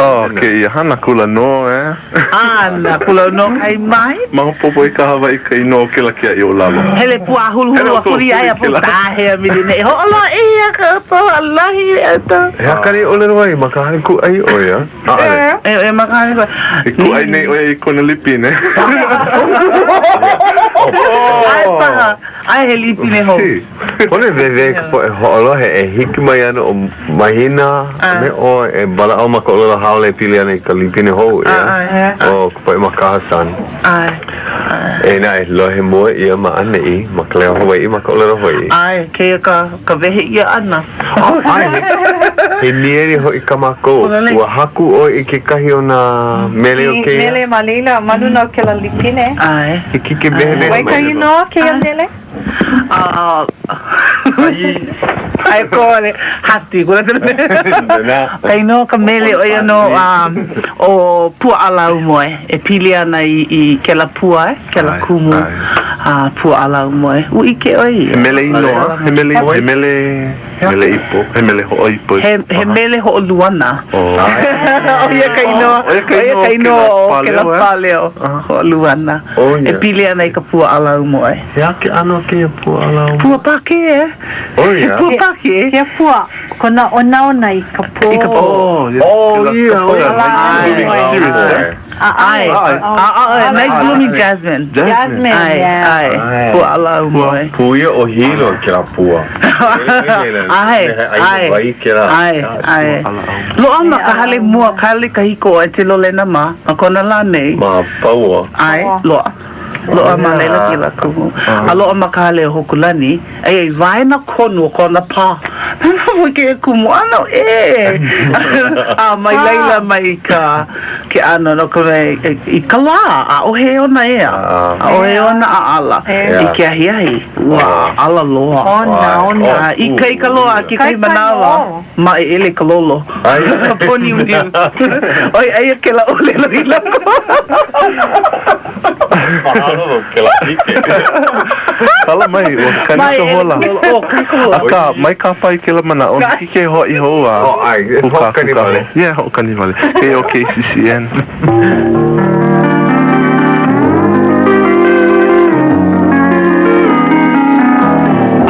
Oh, kēia hana kula nō, eh? Hana kula nō kai mai. Maopopo i ka Hawaiʻi ka inoa o kela kiaʻi o lalo. Hele pua huluhulu a huli aia pua tāhea mili nei. Hoʻolohe ʻia ka poʻolahi e to. He aha kāna i ʻōlelo ai ma ka hale kūʻai ʻo ia? ʻAʻole. E, e ma ka hale kūʻai. I kūʻai nei ʻo ia i kona lipine. ʻAe paha. ʻAe he lipine hou. Pono e wewe ka poʻe hoʻolohe e hiki mai ana ʻo Mahina a me ʻoe e walaʻau ma ka ʻōlelo haole e pili ana i ka lipine hou, ʻeā? ʻO ka poʻe ma Kahasan. Eia naʻe, lohe mua ʻia ma ʻaneʻi, ma ka Leo Hawaiʻi, ma ka ʻōlelo Hawaiʻi. ʻAe, kēia ka ka wehe ʻia ʻana. ʻAe, he niele hoʻi kā mākou. Ua haku ʻoe i kekahi o nā mele o kēia? Mele ma laila, ma luna o kēlā lipine. ʻAe. Hiki ke wehewehe mai. Wai ka inoa o kēia mele? Ai kole hati kula Ka inoa o ka mele ʻo ia nō ʻo Pua ʻAlaumoe e pili ana i i kēlā pua eh kēlā kumu a pua ʻAlaumoe. Ua ʻike ʻoe ia? He mele inoa, he mele he mele mele ipo, he mele hoʻoipo. He he mele hoʻoluana. ʻO ia ka inoa, ʻo ia ka inoa o kēlā pāleo hoʻoluana e pili ana i ka pua ʻAlaumoe. He aha ke ʻano o kēia pua ʻAlaumoe? Pua Pākē eh? ʻO ia. He pua Pākē. Kēia pua, kona onaona i ka pō. I ka pō. ʻO ia, ʻo ia. ʻAe, ʻaʻe, night blooming jasmine. Jasmine, ʻAe, yeah. ʻae, pua ʻAlaumoe. Puia ʻo Hilo kēlā pua. ʻAe, ʻae, ʻae, ʻae. Loaʻa ma ka hale mua, ka hale kahiko o Etelolena mā, ma kona lā nei. Ma Pauoa. ʻAe, loaʻa. Loaʻa ma laila kēlā kumu. A loaʻa ma ka hale o Hōkūlani, aia i waena konu o kona pā. Nānā kēia kumu ʻano ʻē. A mai laila mai ka ke ʻano no ka mea i ka lā, ʻaʻohe ona ea. ʻAʻohe ona ʻaʻala i ke ahiahi. Ua ʻala loa. Ona, ona. A ikaika loa a kekahi manawa, maʻeʻele ka lolo. Pōniuniu. ʻOi, aia kēlā ʻōlelo i loko. Mahalo no kēlā ʻike. Kala mai, ua kani ka hola. Akā, mai kāpae i kēlā manaʻo, hiki ke hoʻi hou a Oh, ʻae, hoʻokani wale. Yeah, hoʻokani wale. Kēia ʻo KCCN.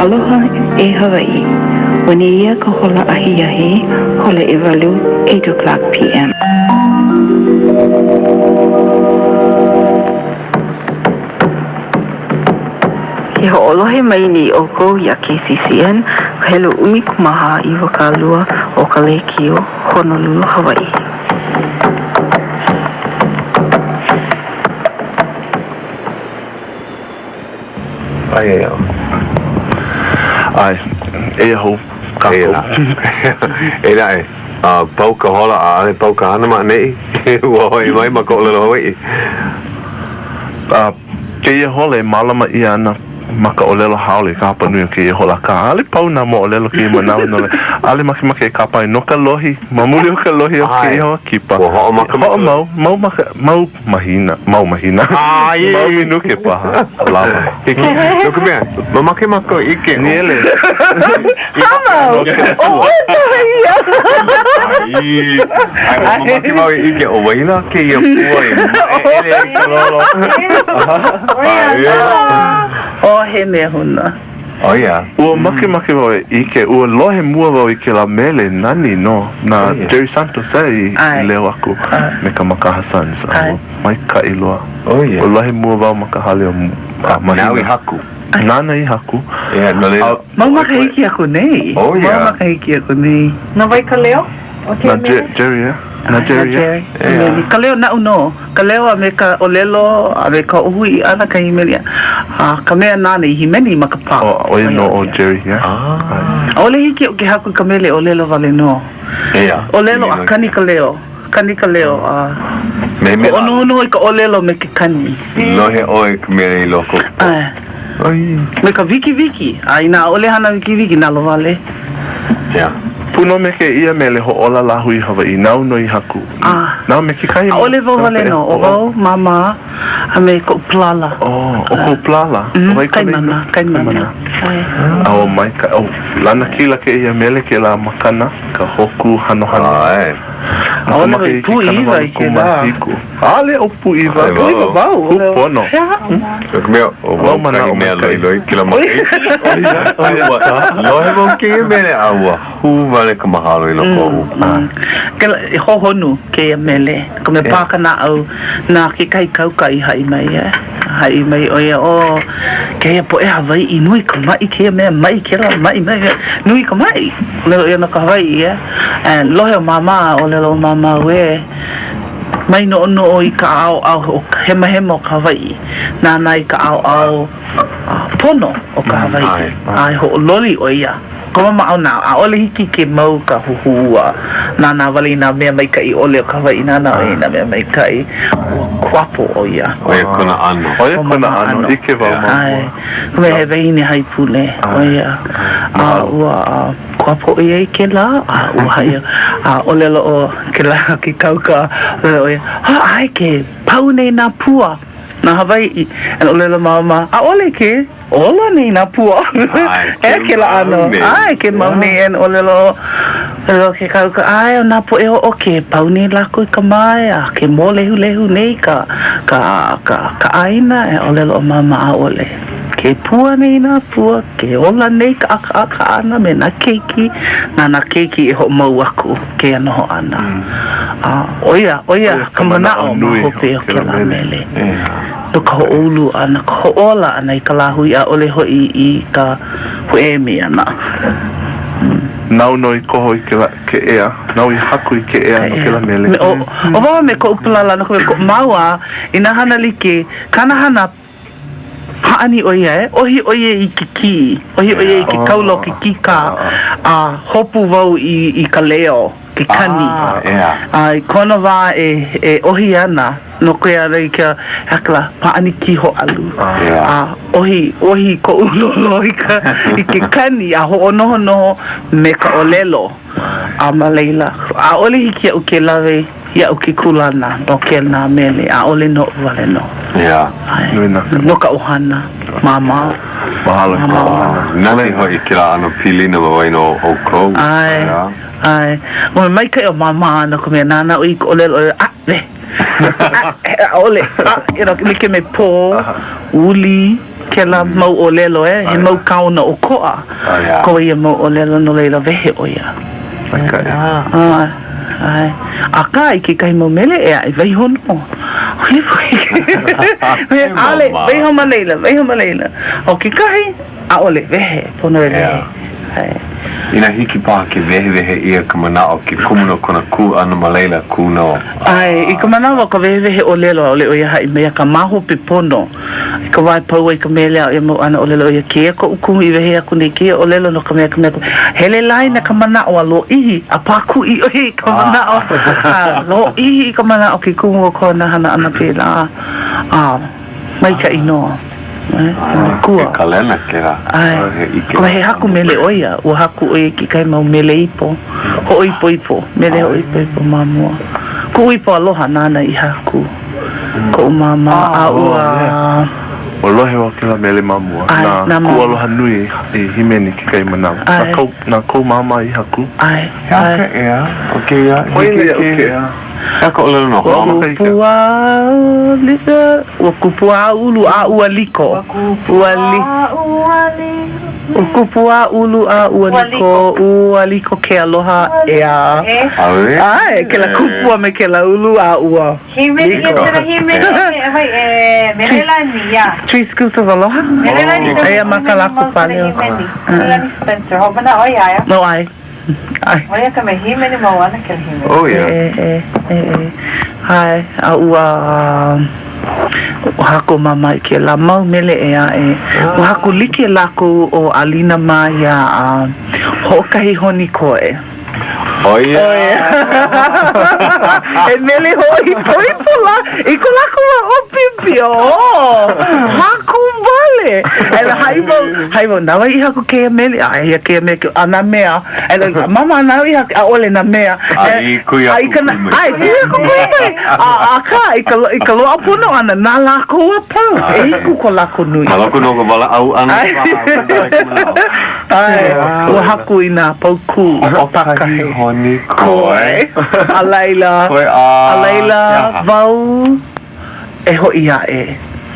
Aloha e Hawaiʻi. Ua nēia ka hola ahiahi, hola ʻewalu, 8 o'clock PM. Ke hoʻolohe mai nei ʻoukou iā KCCN, ka helu 14 92 o ka lēkiō Honolulu, Hawaiʻi. Aia ia. ʻAe, eia hou kākou. Eia naʻe, a pau ka hola, ʻaʻole pau ka hana ma ʻaneʻi. Ua hoʻi mai ma ka ʻōlelo Hawaiʻi. A kēia hola e mālama ʻia ana ma ka ʻōlelo haole ka hapanui o kēia hola. Akā, ʻaʻole pau nā moʻolelo kēia manawa no laila, ʻaʻole makemake e kāpae no ka lohi, ma muli o ka lohi o kēia hoa kipa. Ua hoʻomaka mai. Hoʻomau, mau maka, mau. Mahina, mau mahina. Ai. Mau minuke paha. Lawa. Hiki. No ka mea, mamake mākou e ʻike. Niele. Hāmau! ʻO ʻoe paha ia! Ai. Ai, mamake wau e ʻike, ʻo wai lā kēia pua i maʻeʻele ai ka lolo. Ai. ʻO he mea huna. ʻO ia. Ua makemake wau e ʻike, ua lohe mua wau i kēlā mele nani nō na Jerry Santos eh i leo aku me ka Makaha Sons a ua maikaʻi loa. Ua lohe mua wau ma ka hale o Mahina. Nāu i haku. Nāna i haku. Yeah, no laila. Mau makahiki aku nei. Oh, yeah. Mau makahiki aku nei. Na wai ka leo? O kēia Na mele? Jerry, eh? Na Jerry, eh? Jerry. Ka leo naʻu nō. Ka leo a me ka ʻōlelo a me ka ʻōhui ʻana ka hīmeni a ka mea nāna i hīmeni ma ka pā. ʻO ia nō ʻo Jerry, yeah. ʻAʻole hiki iaʻu ke haku i ka mele ʻōlelo wale nō. Yeah. ʻōlelo a kani ka leo. Kani ka leo a. Me mea. Hoʻonohonoho i ka ʻōlelo me ke kani. Lohe ʻoe i ka mele i loko. ʻAe. Me ka wikiwiki. A inā ʻaʻole hana wikiwiki, nalowale. Yeah. Pū nō me kēia mele hoʻōla lāhui Hawaiʻi, nāu nō i haku. Ah. Nāu me kekahi mau ʻAʻole wau wale nō, ʻo wau, māmā, a me koʻu palala. Oh, ʻo kou palala? Mm, ʻO wai kona kaimana, inoa? kaimana. ʻAe. A ʻo Maika, ʻo lanakila kēia mele kēlā makana, ka Hōkū Hanohano. ʻAe. ʻAʻole wau i pūʻiwa i kēlā. ʻAʻole ʻo pūʻiwa. Pūʻiwa wau. Kūpono. He aha? No ka mea, ʻo wau kahi mea loiloi kēlā makahiki. A ua lohe wau kēia mele a ua hū wale ka mahalo i loko oʻu. Kela, e hohonu kēia mele. Ka mea pā ka naʻau na kekahi kauka i haʻi mai, e. Haʻi mai ʻo ia, oh, kēia poʻe Hawaiʻi, nui ka maʻi kēia mea, maʻi kēlā, maʻi, maʻi, nui ka maʻi. ʻŌlelo ʻo ia no ka Hawaiʻi, e. And lohe ʻo Māmā, ʻōlelo ʻo Māmā, uē. Mai noʻonoʻo i ka ʻaoʻao hemahema o ka Hawaiʻi, nānā i ka ʻaoʻao pono o ka Hawaiʻi, a e hoʻololi ʻo ia. Ka manaʻo nā, ʻaʻole hiki ke mau ka huhū a nānā wale i nā mea maikaʻi ʻole o ka Hawaiʻi, nānā ʻo ia i nā mea maikaʻi, ua kuapo ʻo ia. ʻO ia kona ʻano. ʻO ia kona ʻano, ʻike wau ma mua. ʻAe, he wahine haipule ʻo ia, a ua. Kuapo ʻo ia i kēlā, a ua haʻi, a ʻōlelo ʻo kēlā ke kauka, ʻōlelo ʻo ia, A, ʻae ke pau nei nā pua na Hawaiʻi. And ʻōlelo māmā, ʻAʻole ke ola nei nā pua. ʻAe, E kēlā ʻano, ʻae, ke mau nei. And ʻōlelo, ʻōlelo ke kauka, ʻAe, ʻo nā poʻe oʻo ke pau nei lākou i ka mae, a ke mōlehulehu nei ka, ka, ka, ka ʻāina. And ʻōlelo ʻo māmā, ʻAʻole. Ke pua nei nā pua, ke ola nei ka ʻakaʻaka ʻana me nā keiki, na nā keiki e hoʻomau aku kēia noho ʻana. A ʻo ia, ʻo ia ka manaʻo ma hope o kēlā mele. No ka hoʻoulu ʻana, ka hoʻōla ʻana i ka lāhui, ʻaʻole hoʻi i ka hoʻēmi ʻana. Nāu nō i koho i kēlā, ke ea, nāu i haku i ke ea no kēlā mele. ʻO, ʻo wau a me koʻu palala, no ka mea, koʻu māua, i nā hana like, kāna hana, Pāʻani ʻo ia, e ʻohi ʻo ia i ke kī, ʻohi ʻo ia i ke kaula o ke kīkā, a hopu wau i, i ka leo, ke kani. A i kona wā e, e ʻohi ana, no ke ala i ka, he aha kēlā, pāʻani kī hōʻalu. A ʻohi, ʻohi koʻu lolo i ka, i ke kani a hoʻonohonoho me ka ʻōlelo. A ma laila, ʻaʻole hiki iaʻu ke lawe iaʻu ke kūlana no kēlā mele, ʻaʻole noʻu wale nō. Yeah. ʻAe. No ka ʻohana, māmā. Mahalo. Māmā ʻohana. Nani hoʻi kēlā ʻano pilina ma waena o ʻoukou. ʻAe, ʻae. Ua maikaʻi ʻo māmā no ka mea, nānā ʻoe i ka ʻōlelo ʻoe, ʻaʻole, ʻaʻole, you know, like me pō, uli, kēlā mau ʻōlelo, e, he mau kaona ʻokoʻa ko ia mau ʻōlelo, no laila wehe ʻo ia. Maikaʻi. ʻAe, ʻae. Akā, i kekahi mau mele ʻē aʻe, waiho nō. ʻAʻole, waiho ma laila, waiho ma laila. ʻO kekahi, ʻaʻole, wehe, pono e wehe. ʻAe. Inā hiki paha ke wehewehe ʻia ka manaʻo, ke kumu no kona kū ʻana ma laila, kū nō. ʻAe, i ka manawa o ka wehewehe ʻōlelo, ʻaʻole ʻo ia haʻi mai, akā ma hope pono, i ka wā e pau ai ka mele a ia mau ʻana ʻōlelo ʻo ia, kēia koʻu kumu i wehe aku nei kēia ʻōlelo no ka mea, ka mea, ka mea. Hele laina ka manaʻo a lōʻihi, a pākuʻi ʻo ia i ka manaʻo, a lōʻihi ka manaʻo ke kumu o kona hana ʻana pēlā, a maikaʻi nō. He kalena kēlā. ʻAe. He haku mele ʻo ia. Ua haku ʻo ia i kekahi mau mele ipo, hoʻoipoipo, mele hoʻoipoipo ma mua. Kuʻu ipo aloha nāna i haku, koʻu māmā, a ua. Ua lohe wau kēlā mele ma mua. ʻAe, Na kuʻu aloha nui i hīmeni kekahi manawa. ʻAe. Na kou, na kou māmā i haku. ʻAe. He aha ka ea o kēia? Hiki ke ea. He aha ka ʻōlelo no Ua kupua ua kupua a ulu a ua liko. Ua li. Ua kupua a ulu a ua liko. Ua liko ke aloha ʻeā. ʻAe, kēlā kupua me kēlā ulu a ua liko. Three Scoops of Aloha? Aia ma ka lako pale. No, ʻae. ʻAe. ʻO ia ka mea hīmeni mau ana kēlā hīmeni. Oh yeah. E, e, e, e. ʻAe, a ua, ua haku māmā i kēlā mau mele ʻē aʻe. Ua haku like lākou ʻo Alina mā iā hoʻokahi honi koe. ʻO ia. He mele hoʻoipoipo lā i ko lākou wā ʻōpiopio. Haku wale. And haʻi wau, haʻi wau, na wai i haku kēia mele? A eia kēia mele, a nā mea. And mama, na wai i haku? ʻAʻole nā mea. A i kui aku kui mai. ʻAe, kui aku kui mai. A, akā, i ka, i ka loaʻa pono ʻana, na lākou a pau. ʻEhiku ko lākou nui. Ma loko nō o ka walaʻau ʻana. ʻAe, ua haku i nā paukū pākahi. Honi koe. A laila, koe a, a laila wau e hoʻi aʻe.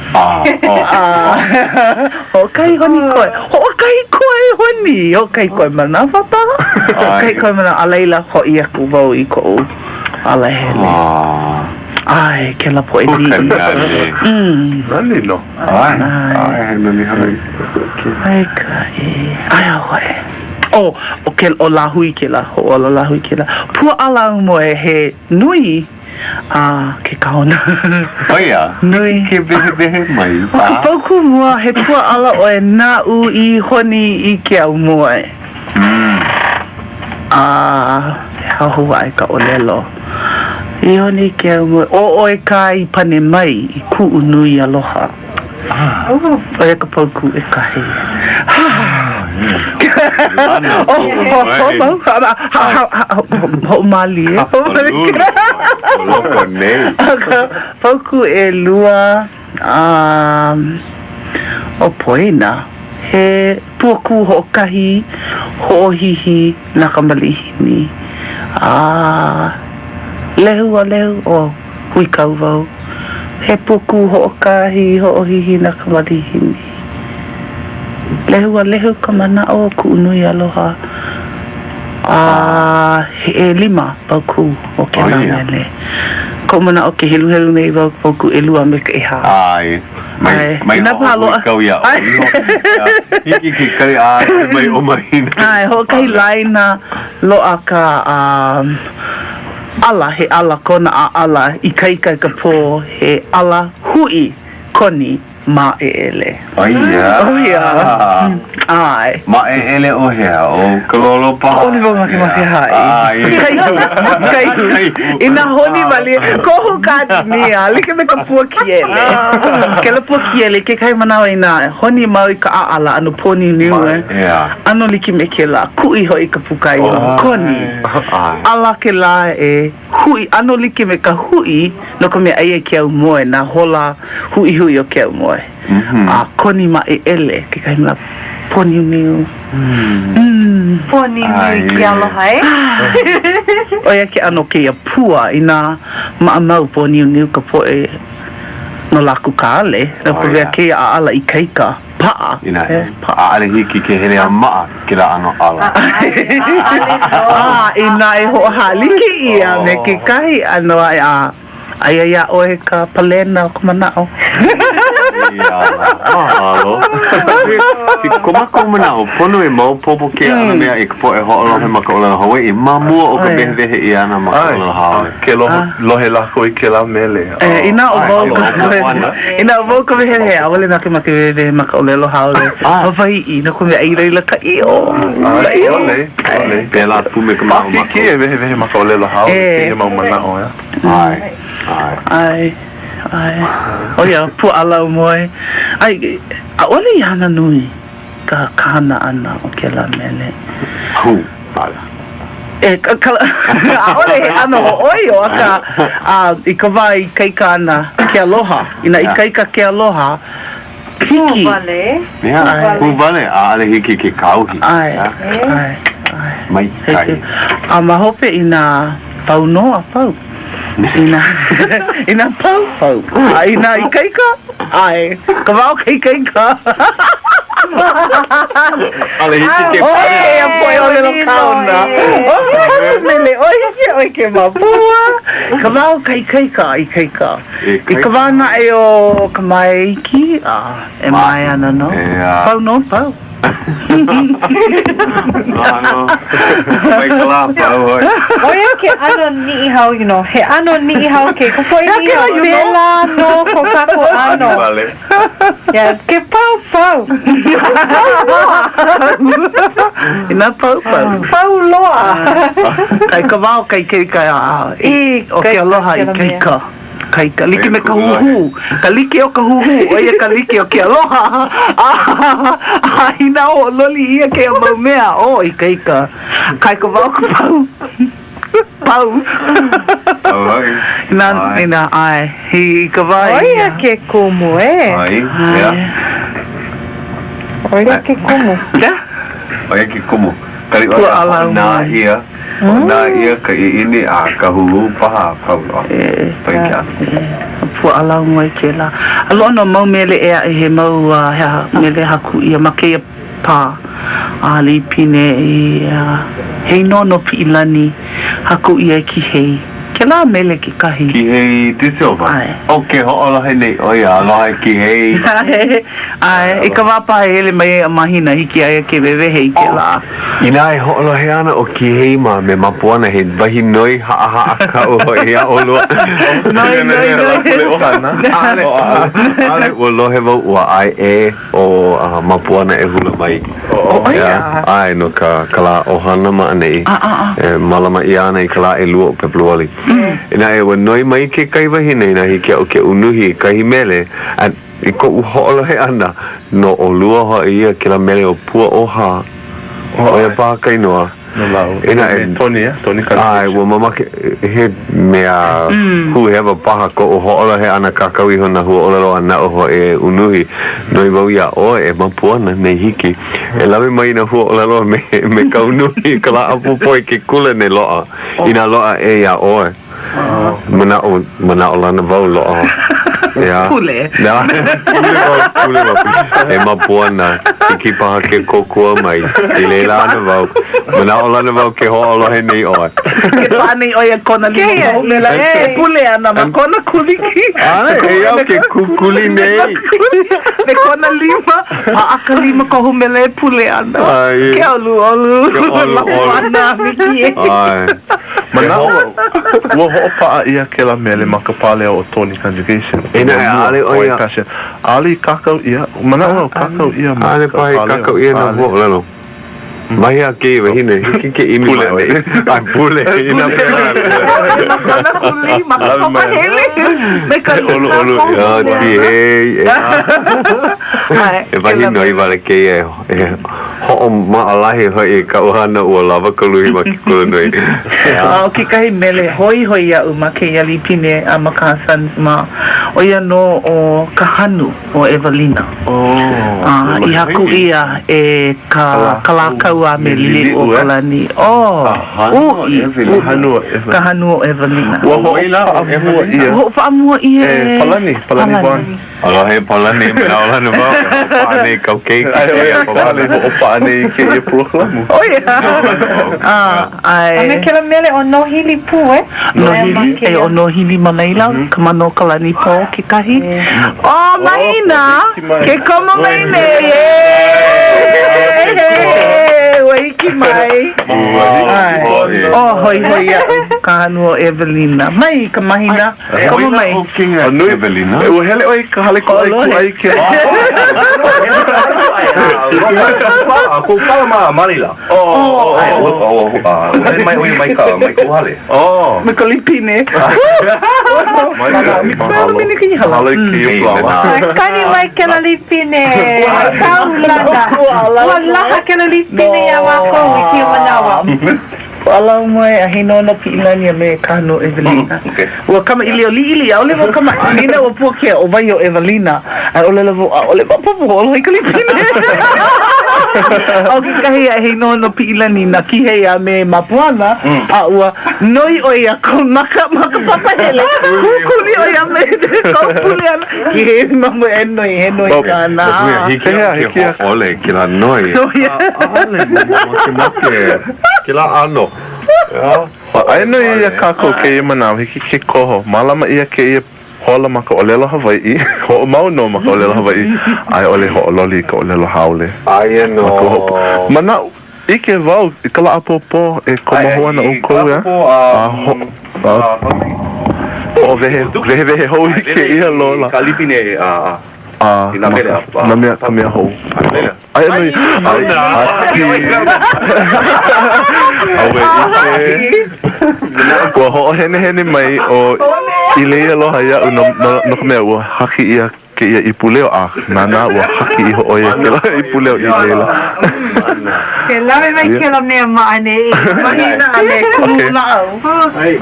A, oh. A, hoʻokahi honi koe. Hoʻokahi koe honi. Hoʻokahi koe manawa paha. Hoʻokahi koe manawa. A laila, hoʻi aku wau i koʻu alahele. ʻAe, kēlā poʻe liʻi. Nani. Nani nō. ʻAe, ʻae, he nani hoʻi. Maikaʻi. Aia hoʻi. Oh, ʻo ke, ʻo Lāhui kēlā, hoʻōla lāhui kēlā. Pua ʻala aumoe he nui a ke kaona. ʻO ia? Nui. Ke wehewehe mai. ʻO ka paukū mua, he pua ʻala ʻoe naʻu i honi i ke aumoe. A he aha hou aʻe ka ʻōlelo. I honi i ke aumoe, ʻo ʻoe kā i pane mai i kuʻu nui aloha. ʻO ia ka paukū ʻekahi. Hoʻomālie. Paukū ʻelua, ʻo Poina. He pua kū hoʻokahi hoʻohihi na ka malihini. A lehu a lehu, oh, huikau wau. He pua kū hoʻokahi hoʻohihi na ka malihini. Lehu a lehu ka manaʻo o kuʻu nui aloha. A he ʻelima paukū o kēlā mele. Koʻu manaʻo ke heluhelu nei wau paukū ʻelua a me ka ʻehā. ʻAe. Mai, mai Inā paha loaʻa. hoʻohuikau iā ʻoe iho. Hiki ke kali ʻae mai ʻo Mahina. ʻAe, hoʻokahi laina loaʻa ka ʻala, he ʻala kona ʻaʻala ikaika i ka pō, he ʻala huʻi koni maʻeʻele. ʻO ia. ʻO ia. ʻAe. Maʻeʻele ʻo hea? ʻO ka lolo paha? ʻAʻole wau makemake haʻi. ʻAe. Kaihu. Kaihu. Inā honi malie, kohu gardenia, like me ka pua kiele. Kēlā pua kiele, kekahi manawa inā honi mau i ka ʻaʻala, ʻano pōniuniu eh. ʻAno like me kēlā, kuʻi hoʻi ka puka iho, koni. ʻAla kēlā e huʻi, ʻano like me ka huʻi, no ka mea aia i ke aumoe, nā hola huʻihuʻi o ke aumoe. A koni maʻeʻele kekahi mea pōniuniu. Pōniuniu i ke aloha e. ʻO ia ke ʻano o kēia pua inā maʻamau pōniuniu ka poʻe no lākou kāle, no ka mea kēia ʻaʻala ikaika, paʻa. Inā ʻaʻole hiki ke hele a maʻa kēlā ʻano ʻala. A inā e hoʻohālike ʻia me kekahi ʻano aʻe a Aia iā ʻoe ka palena o ka manaʻo. Ia, mahalo. I ko mākou manaʻo, pono e maopopo kēia ʻano mea i ka poʻe hoʻolohe ma ka ʻōlelo Hawaiʻi ma mua o ka wehewehe ʻia ʻana ma ka ʻōlelo haole. Ke lohe lākou i kēlā mele. E, inā ʻo wau ka inā ʻo wau ka wehewehe, ʻaʻole makemake wehewehe ma ka ʻōlelo haole Hawaiʻi, no ka mea, i laila ka ʻiʻo. Ka ʻiʻo. ʻAʻole, ʻaʻole. Pēlā pū me ka manaʻo mākou. Hiki e wehewehe ma ka ʻōlelo haole kēia mau manaʻo, ʻeā? ʻAe, ʻae. ʻAe, ʻae. ʻO ia, pua ʻala aumoe. ʻAe, ʻaʻole i hana nui ka ka hana ʻana o kēlā mele. Hū, ʻala. E, ka, ka, ʻaʻole he ʻano hōʻoio, akā, a, i ka wā ikaika ana ke aloha, inā ikaika ke aloha, hiki. Hū wale. Yeah, hū wale, ʻaʻole hiki ke kāohi. ʻAe, ʻae, ʻae. Maikaʻi. A ma hope inā pau nō a pau. Inā, inā pau, pau. A inā ikaika, ʻae. Ka wā o ka ikaika. ʻAʻole hiki ke ʻOe kēia poʻe ʻōlelo kaona. ʻOe mele, ʻoe hiki iā ʻoe ke māpua. Ka wā o ka ikaika, ikaika. I ka wā naʻe o ka mae iki, a e mae ana nō. Pau nō, pau. ʻAno. Mai ka lā pau ʻoe. ʻO ia ke ʻano Niʻihau, you know, he ʻano Niʻihau ke ka poʻe Niʻihau, pēlā nō ko kākou ʻano. Wale. Yeah, ke pau, pau. Pau loa. Inā pau, pau. Pau loa. Kai ka wao kai keika a I o ke aloha i keika. Kaika, like me ka huhū. Ka like o ka huhū, ʻo ia ka like o ke aloha. A inā hoʻololi ʻia kēia mau mea, ō, ikaika. Kai ka wao ka pau. Pau. Pau hoʻi. Inā, inā, ʻae. I ka wā ʻO ia ke kumu, ē. ʻAe, ʻeā. ʻO ia ke kumu. ʻO ia ke kumu. Kali ʻoe a hoʻonā ʻia, hoʻonā ʻia ka ʻiʻini a ka huhū paha a pau loa. Pai ke ʻano. Pua ʻalaumai kēlā. A loaʻa nō mau mele ʻē aʻe he mau he aha mele haku ʻia ma kēia pā a Lipine i he inoa no Piʻilani haku ʻia e Kihei. Kēlā mele kekahi. Kihei de Silva. ʻAe. ʻO ke hoʻolohe nei ʻo ia, aloha e Kihei. ʻAe, ʻae. I ka wā paha e hele mai ai a mahina, hiki iā ia ke wewehe i kēlā. Inā e hoʻolohe ana ʻo Kihei mā me Mapuana, he wahi noi haʻahaʻa kaʻu hoʻi iā ʻolua. Noi, noi, noi. ʻAʻole, ʻaʻole, ua lohe wau ua ʻae ʻē ʻo Mapuana e hula mai. ʻO ia? ʻAe, no ka ka lā ʻohana ma ʻaneʻi. E mālama ʻia ana i ka lā ʻelua o Pepeluali. Inā e ua noi mai kekahi wahine inā hiki iaʻu ke unuhi i kahi mele, a i koʻu hoʻolohe ʻana, no ʻolua hoʻi ia kēlā mele ʻo Pua ʻOhā. ʻO ia paha ka inoa. No lāua. Inā e. Tony, eh? Tony Kanakis. ʻAe, ua mamake, he mea kūhewa paha koʻu hoʻolohe ʻana kākau iho nā huaʻōlelo a naʻu hoʻi e unuhi. Noi wau iā ʻoe e Mapuana nei hiki e lawe mai i nā huaʻōlelo a me, me ka unuhi i ka lā ʻapōpō i ke kula nei loaʻa. Inā loaʻa ʻē iā ʻoe. Manaʻo, manaʻolana wau loaʻa. ʻEā. Pule. Pule wau, pule wau. E Mapuana, hiki paha ke kōkua mai. I laila ana wau. Manaʻolana wau ke hoʻolohe nei ʻoe. Ke paʻa nei ʻo ia kona lima hoʻomela e pule ana ma kona kuliki. ʻAe, eia au ke kukuli nei. Me kona lima, paʻa ka lima kohu mele e pule ana. ʻAe. Ke ʻoluʻolu. Ke ʻoluʻolu. Mapuana, hiki e. ʻAe. Manaʻo au, ua hoʻopaʻa ʻia kēlā mele ma ka pāleo o Tony Conjugation. Inā e ʻaʻole ʻo ia. Passion. ʻAʻole i kākau ʻia. Manaʻo au, kākau ʻia ma ʻAʻole ka paha i pāleo. kākau ʻia nā huaʻōlelo. Wahi a kēia wahine, hiki ke ʻimi Pule mai. ʻAe, pule. Inā pēlā, pule. Ma kona kuli, ma ka papahele, me ka E ʻoluʻolu, ʻeā, kīhei, ʻeā. ʻAe. He wahi noi wale kēia e Hoʻomaʻalahi hoʻi i kaʻu hana ua lawa ka luhi ma ke kulanui. A ʻo kekahi mele hoihoi iaʻu ma kēia lipine a ma kā Sons mā, ʻo ia nō ʻo Ka Hanu o Ewelina. A i haku ʻia e ka Kalākaua a me Liliʻuokalani. Oh, uʻi, uʻi, Ka Hanu o Ewelina. Ua hoʻopaʻa mua ʻia. Ua hoʻopaʻa mua ʻia e Palani, Palani Vaughn. Aloha e Palani, manaʻolana wau e hoʻopaʻa nei i kāu keiki ʻAe ʻo ia kēia Palani hoʻopaʻa nei i kēia polokalamu. ʻO ia. ʻAe. A me kēlā mele ʻo Nohili pū, e? Nohili, e ʻo Nohili ma laila, ka Manokalanipo kekahi. ʻO Mahina, ke komo mai nei, e! Ua hiki mai. ʻAe. ʻO hoihoi iaʻu ka hanu o Ewelina. Mai ka mahina. Komo mai. A nui. Ewelina. Ua hele ʻoe i ka hale kūʻai kūʻai ke. Ko kala ma Manila. Oh, oh, oh, hele mai ʻoe mai ka mai koʻu hale. Oh. Me ka lipine. Mahalo. Mahalo i kēia pulama. Kani mai kēlā lipine. Kaulana. Ua laha kēlā lipine iā mākou i kēia manawa. Pualau mai a Hinonopiʻilani a me ka hanu o ʻEwelina. Ua kamaʻilio liʻiliʻi, ʻaʻole wau kamaʻilina, ua puakea ʻo wai ʻo ʻEwelina, a ʻōlelo wau, ʻaʻole maopopo hoʻolohe i ka lipine. ʻO kekahi a Hinonopiʻilani na Kihei a me Mapuana, a ua noi ʻo ia ko ma ka ma ka papahele, kukuli ʻo ia me kou pule ʻana, Kihei mamo e noi, he noi kāna. Hiki au ke hōʻole kēlā noi. ʻAʻole makemake. Kēlā ʻano. Aia nō ia iā kākou kēia manawa, hiki ke koho. Mālama ʻia kēia Hola ma ka ʻōlelo Hawaiʻi, hoʻomau nō ma ka ʻōlelo Hawaiʻi, a i ʻole hoʻololi i ka ʻōlelo haole. Aia nō. Ma ka hope. Manaʻo, ʻike wau i ka lā ʻapōpō e komo hou ana ʻoukou, ʻeā? A ho, a hoʻowehe, wehewehe hou i kēia lola. Ka ʻAlipine, a, A, i nā mele ma, nā mea, ka mea hou. Aia nō i, ai, Auē, ʻike. Ua hoʻohenehene mai ʻo ʻĪleialoha iaʻu no, no, no ka mea, ua haki ʻia kēia ipuleo, a nānā ua haki iho ʻo ia kēlā ipuleo i laila. Ke lawe mai kēlā mea ma ʻaneʻi, mahina a me kumulāʻau.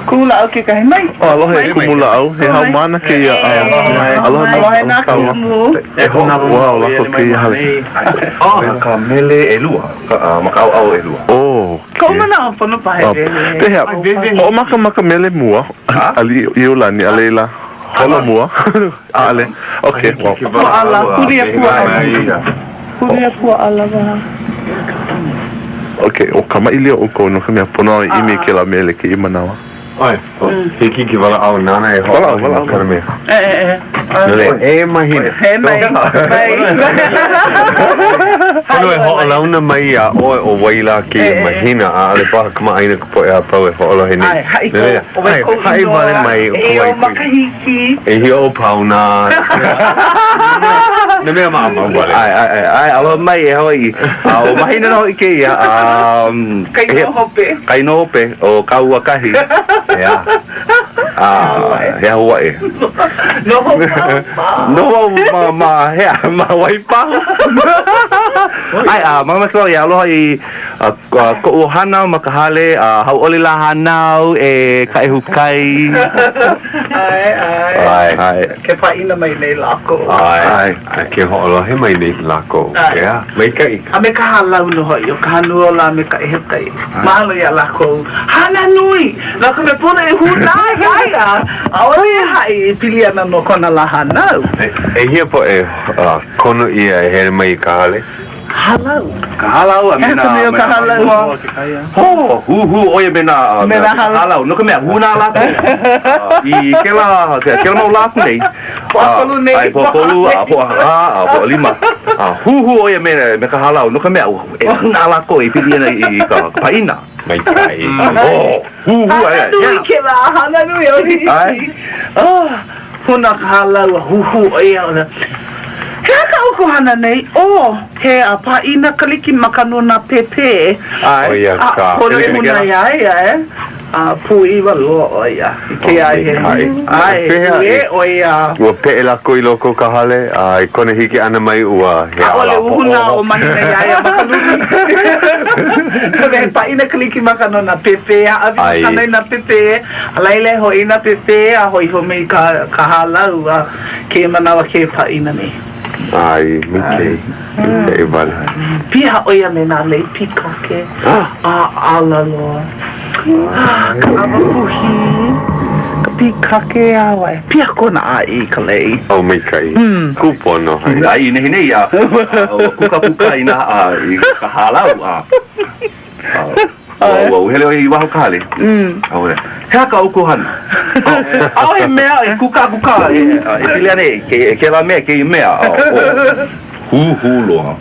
Kumulāʻau kekahi mai. Oh, aloha e kumulāʻau. He haumāna kēia. Aloha mai. Aloha nā kumu. E hoʻokuau lākou kēia hale. Ma ka mele ʻelua, ma ka ʻaoʻao ʻelua. Oh, okay. Koʻu manaʻo pono paha e wehewehe. Pehea, hoʻomaka ma ka mele mua, Aliʻi ʻIolani, a laila, holo mua, ʻaʻole, okay, well. Puaʻala, hulia puaʻala. Hulia puaʻala paha. Okay, o kamaʻilio ʻoukou no ka mea pono au e ʻimi i kēlā mele kēia manawa. ʻAe. Hiki ke walaʻau nāna e hoʻolohe no kana mea. E Mahina. E mai. Mai. Pono e hoʻolauna mai iā ʻoe ʻo wai lā kēia mahina, ʻaʻole paha kamaʻāina ka poʻe a pau e hoʻolohe nei. ʻAe, haʻi kou, ʻo wai kou Haʻi wale mai ʻo ʻEhia ou makahiki. ʻEhia ou pauna. Nā mea maʻamau wale. ʻAe, ʻae, ʻae, ʻae, aloha mai e Hawaiʻi. A ʻo Mahina nō hoʻi kēia, a. Ka inoa hope. Ka inoa hope o Kauakahi, ʻeā. A, he ahuaʻe. Noho wau ma. Noho wau ma, ma hea, ma Waipahu. ʻAe, a mamake wau e aloha i koʻu ʻohana ma ka hale, a hauʻoli lā hānau e Kaʻehukai. ʻAe, ʻae. ʻAe. ʻAe. Ke pāʻina mai nei lākou. ʻAe. Ke hoʻolohe mai nei lākou. ʻEā, maikaʻi. A me ka hālau nō hoʻi o Kahanuola a me Kaʻehukai. Mahalo iā lākou. Hana nui! No ka mea pono e hūnā iā ia, ʻaʻole e haʻi e pili ana no kona lā hānau. ʻEhia poʻe kono ʻia e hele mai i ka hale? Hālau. Ka hālau a me nā He ka hālau. Hō, huhū ʻo ia me nā Me nā hālau. No ka mea, hūnā lākou i kēlā, kēlā mau lā aku nei. Pōʻakolu nei. ʻAe, Pōʻakolu, a Pōʻahā, a Pōʻalima. A huhū ʻo ia me, me ka hālau, no ka mea, e hūnā lākou e pili ana i ka pāʻina. Maikaʻi. Oh, huhū ai. Hana nui kēlā, hana nui ʻo hiki. Oh, hūnā ka hālau a huhū ʻo ia. He aha kā ʻoukou hana nei? Oh, he a pāʻina Kalikimaka no nā pēpē. ʻO ia ka. A pono e hūnā iā ia, e. A pūʻiwa loa ʻo ia i kēia ai he ʻae, kūʻē ʻo ia. Ua peʻe lākou i loko o ka hale, a i kona hiki ʻana mai ua he ʻAʻole ala ua hūnā ʻo Mahina iā ia ma ka lumi. No he pāʻina Kalikimaka no nā pēpē, hāʻawi makana i nā pēpē, a laila e hoʻi i nā pēpē a hoʻi hou mai ka ka hālau a kēia manawa kēia pāʻina nei. ʻAe, maikaʻi. Maikaʻi wale. Piha ʻo ia me nā lei pīkake a ʻala loa. Ka ʻawa puhi, ka pīkake a wae. Piha kona ʻāʻī i ka lei. Oh, maikaʻi. Kūpono hai. A i nehinei a ua kūkākūkā i nā i ka hālau a ua ua hele ʻo ia i waho o ka hale. A ua he aha kā ʻoukou hana? ʻAʻohe mea e kūkākūkā e pili ana i kēlā mea kēia mea. Huhū loa.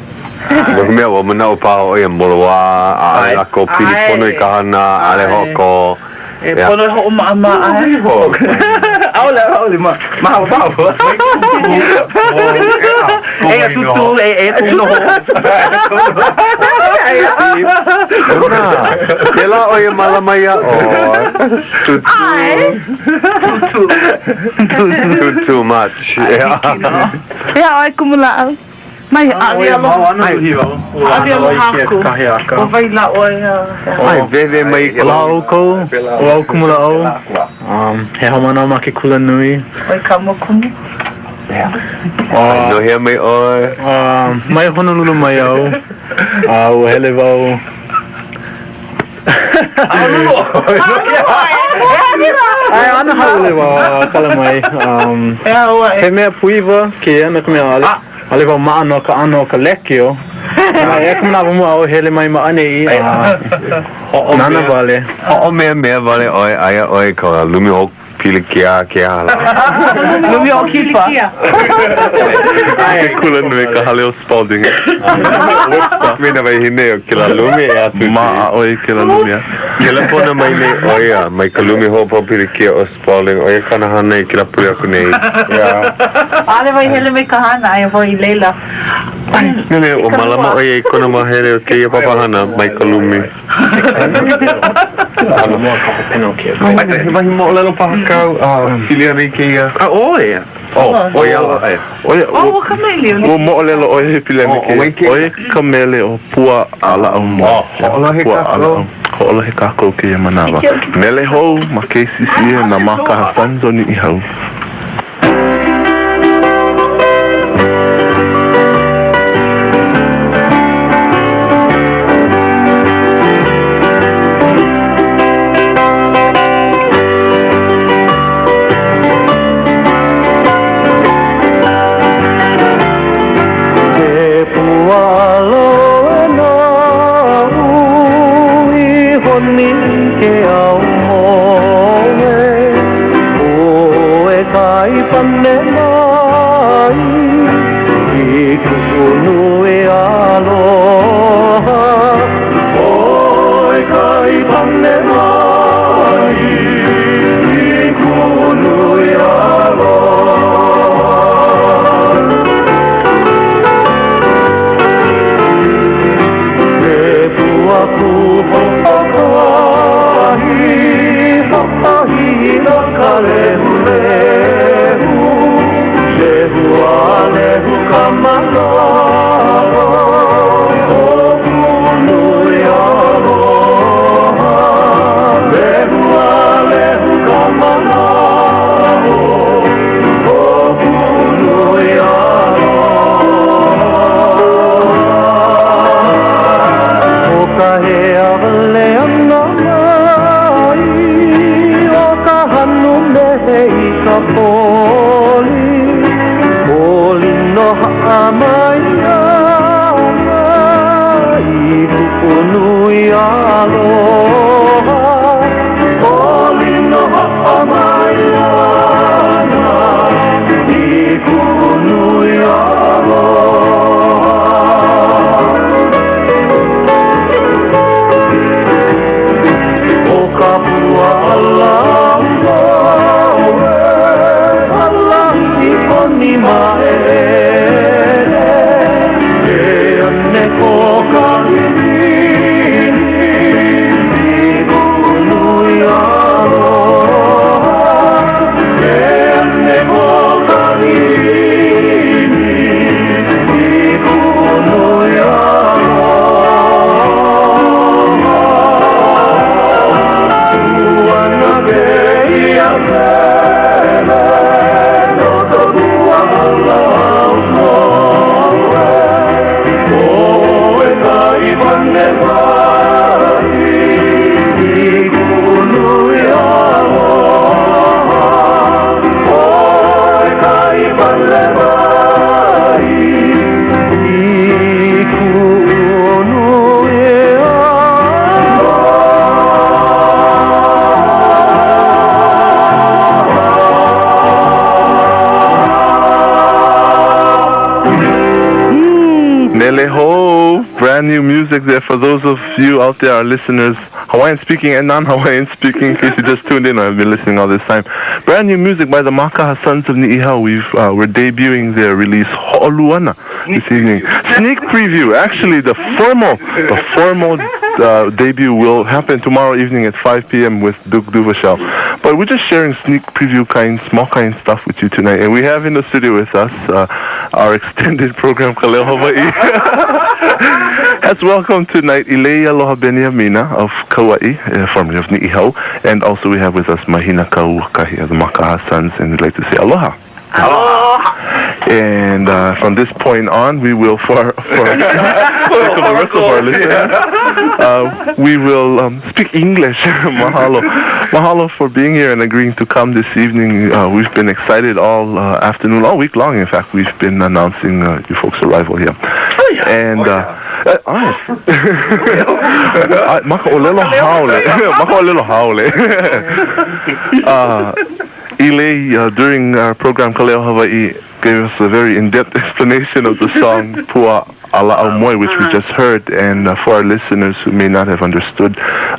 No ka mea, ua manaʻo paha ʻo ia moloā, ʻaʻole lākou pili pono i ka hana, ʻaʻole hoʻokō. E pono e hoʻomaʻamaʻa. ʻAʻole, ʻaʻole, ma, mahalo paha. Eia Tūtū, e, e kuʻu noho. Luna, pēlā ʻo ia mālama iā ʻoe. Tūtū. Tūtū. Tūtū much. Hiki nō. He aha ʻoe kumulāʻau? Mai hāʻawi aloha. Hāʻawi aloha aku. ʻO wai lā ʻoe a he aha? Ai, wewe mai ka. Aloha ʻoukou, ʻo au Kumulāʻau, he haumāna ma ke kula nui. ʻOe ka mokumu? No hea mai ʻoe? Mai Honolulu mai au, a ua hele wau. ʻAe ana hāʻule wau a kala mai. He mea pūʻiwa kēia no ka mea ʻaʻole ʻaʻole wau maʻa no ka ʻano o ka lekiō. Eia ka manawa mua aʻu hele mai ma ʻaneʻi a nānā wale. Hoʻomeamea wale ʻoe aia ʻoe i ka lumi. pilikia ke ala. Lumi hoʻokipa. Ke kula nui ka hale o Spalding. Me nā wāhine o kēlā lumi e atu. Maʻa ʻoe i kēlā lumi a. Kelepona mai nei ʻo ia mai ka lumi hoʻopau pilikia o Spalding, ʻo ia kāna hana i kēlā pule aku nei. Yeah. ʻAʻole wau i hele mai ka hana, aia wau i laila. Nele, ua mālama ʻo ia i kona māhele o kēia papahana mai ka lumi. He wahi moʻolelo paha kāu a pili ana i kēia? A ʻoe. Oh, ʻo ia, ʻo ia, Oh, ua kamaʻilio. Ua moʻolelo ʻo ia e pili ana i kēia. ʻO ia ka mele ʻo Pua ʻAlaʻau Moe. Oh, hoʻolohe Pua kākou. ʻAlaʻau. Hoʻolohe kākou kēia manawa. Mele hou ma KCCN na Mākaha Sons o Niʻihau. He pua aloe naʻu i honi ke aumoe ʻOe kai pane mai i kuʻu nui aloha ʻOe kai pane mai i kuʻu nui aloha He pua kū hoʻokahi, hoʻokahi na ka lehulehu, Lehu a lehu ka manaʻo, o kuʻu nui aloha. Lehu a lehu ka manaʻo, o kuʻu nui aloha. ʻO ka hea wale ʻana mai o ka hanu mele i ka poli, Poli no haʻa mai ana i kuʻu nui aloha. Poli no haʻa mai ana i kuʻu nui aloha. ʻO ka pua ʻalaʻau moe, ala i ʻoni maʻele, Ke ane ko ka ʻiʻini i kuʻu nui aloha. Ke ane ko ka ʻiʻini i kuʻu nui aloha. Puana kēia mele no ka pua ʻalaʻau moe. ʻOe ka i pane mai i kuʻu nui aloha. ʻOe ka i pane mai i kuʻu nui Mele hou, brand new music there for those of you out there, our listeners, Hawaiian speaking and non-Hawaiian speaking, in case you just tuned in or have been listening all this time. Brand new music by the Makaha Sons of Ni'ihau. We've, we're debuting their release, Ho'oluana, this evening. Sneak preview. Actually, the formal, the formal debut will happen tomorrow evening at 5 p.m. with Duke Duvashel. But we're just sharing sneak preview kind, small kind stuff with you tonight. And we have in the studio with us our extended program, Kaleo Hawaii. Let's welcome tonight Ilei Aloha Beniamina of Kauai, formerly of Ni'ihau. And also we have with us Mahina Kauakahi of the Makaha Sons. And we'd like to say aloha. Aloha. And from this point on, we will, for, for, for the rest of our listeners, we will speak English. Mahalo. Mahalo for being here and agreeing to come this evening. We've been excited all afternoon, all week long. In fact, we've been announcing you folks' arrival here. Oh, yeah. And, Oh, yeah. ʻae. Maka ʻōlelo haole. Maka ʻōlelo haole. Ilei, uh, during our program Kaleo Hawaii, gave us a very in-depth explanation of the song Pua Ala Aumoe, which we just heard. And uh, for our listeners who may not have understood,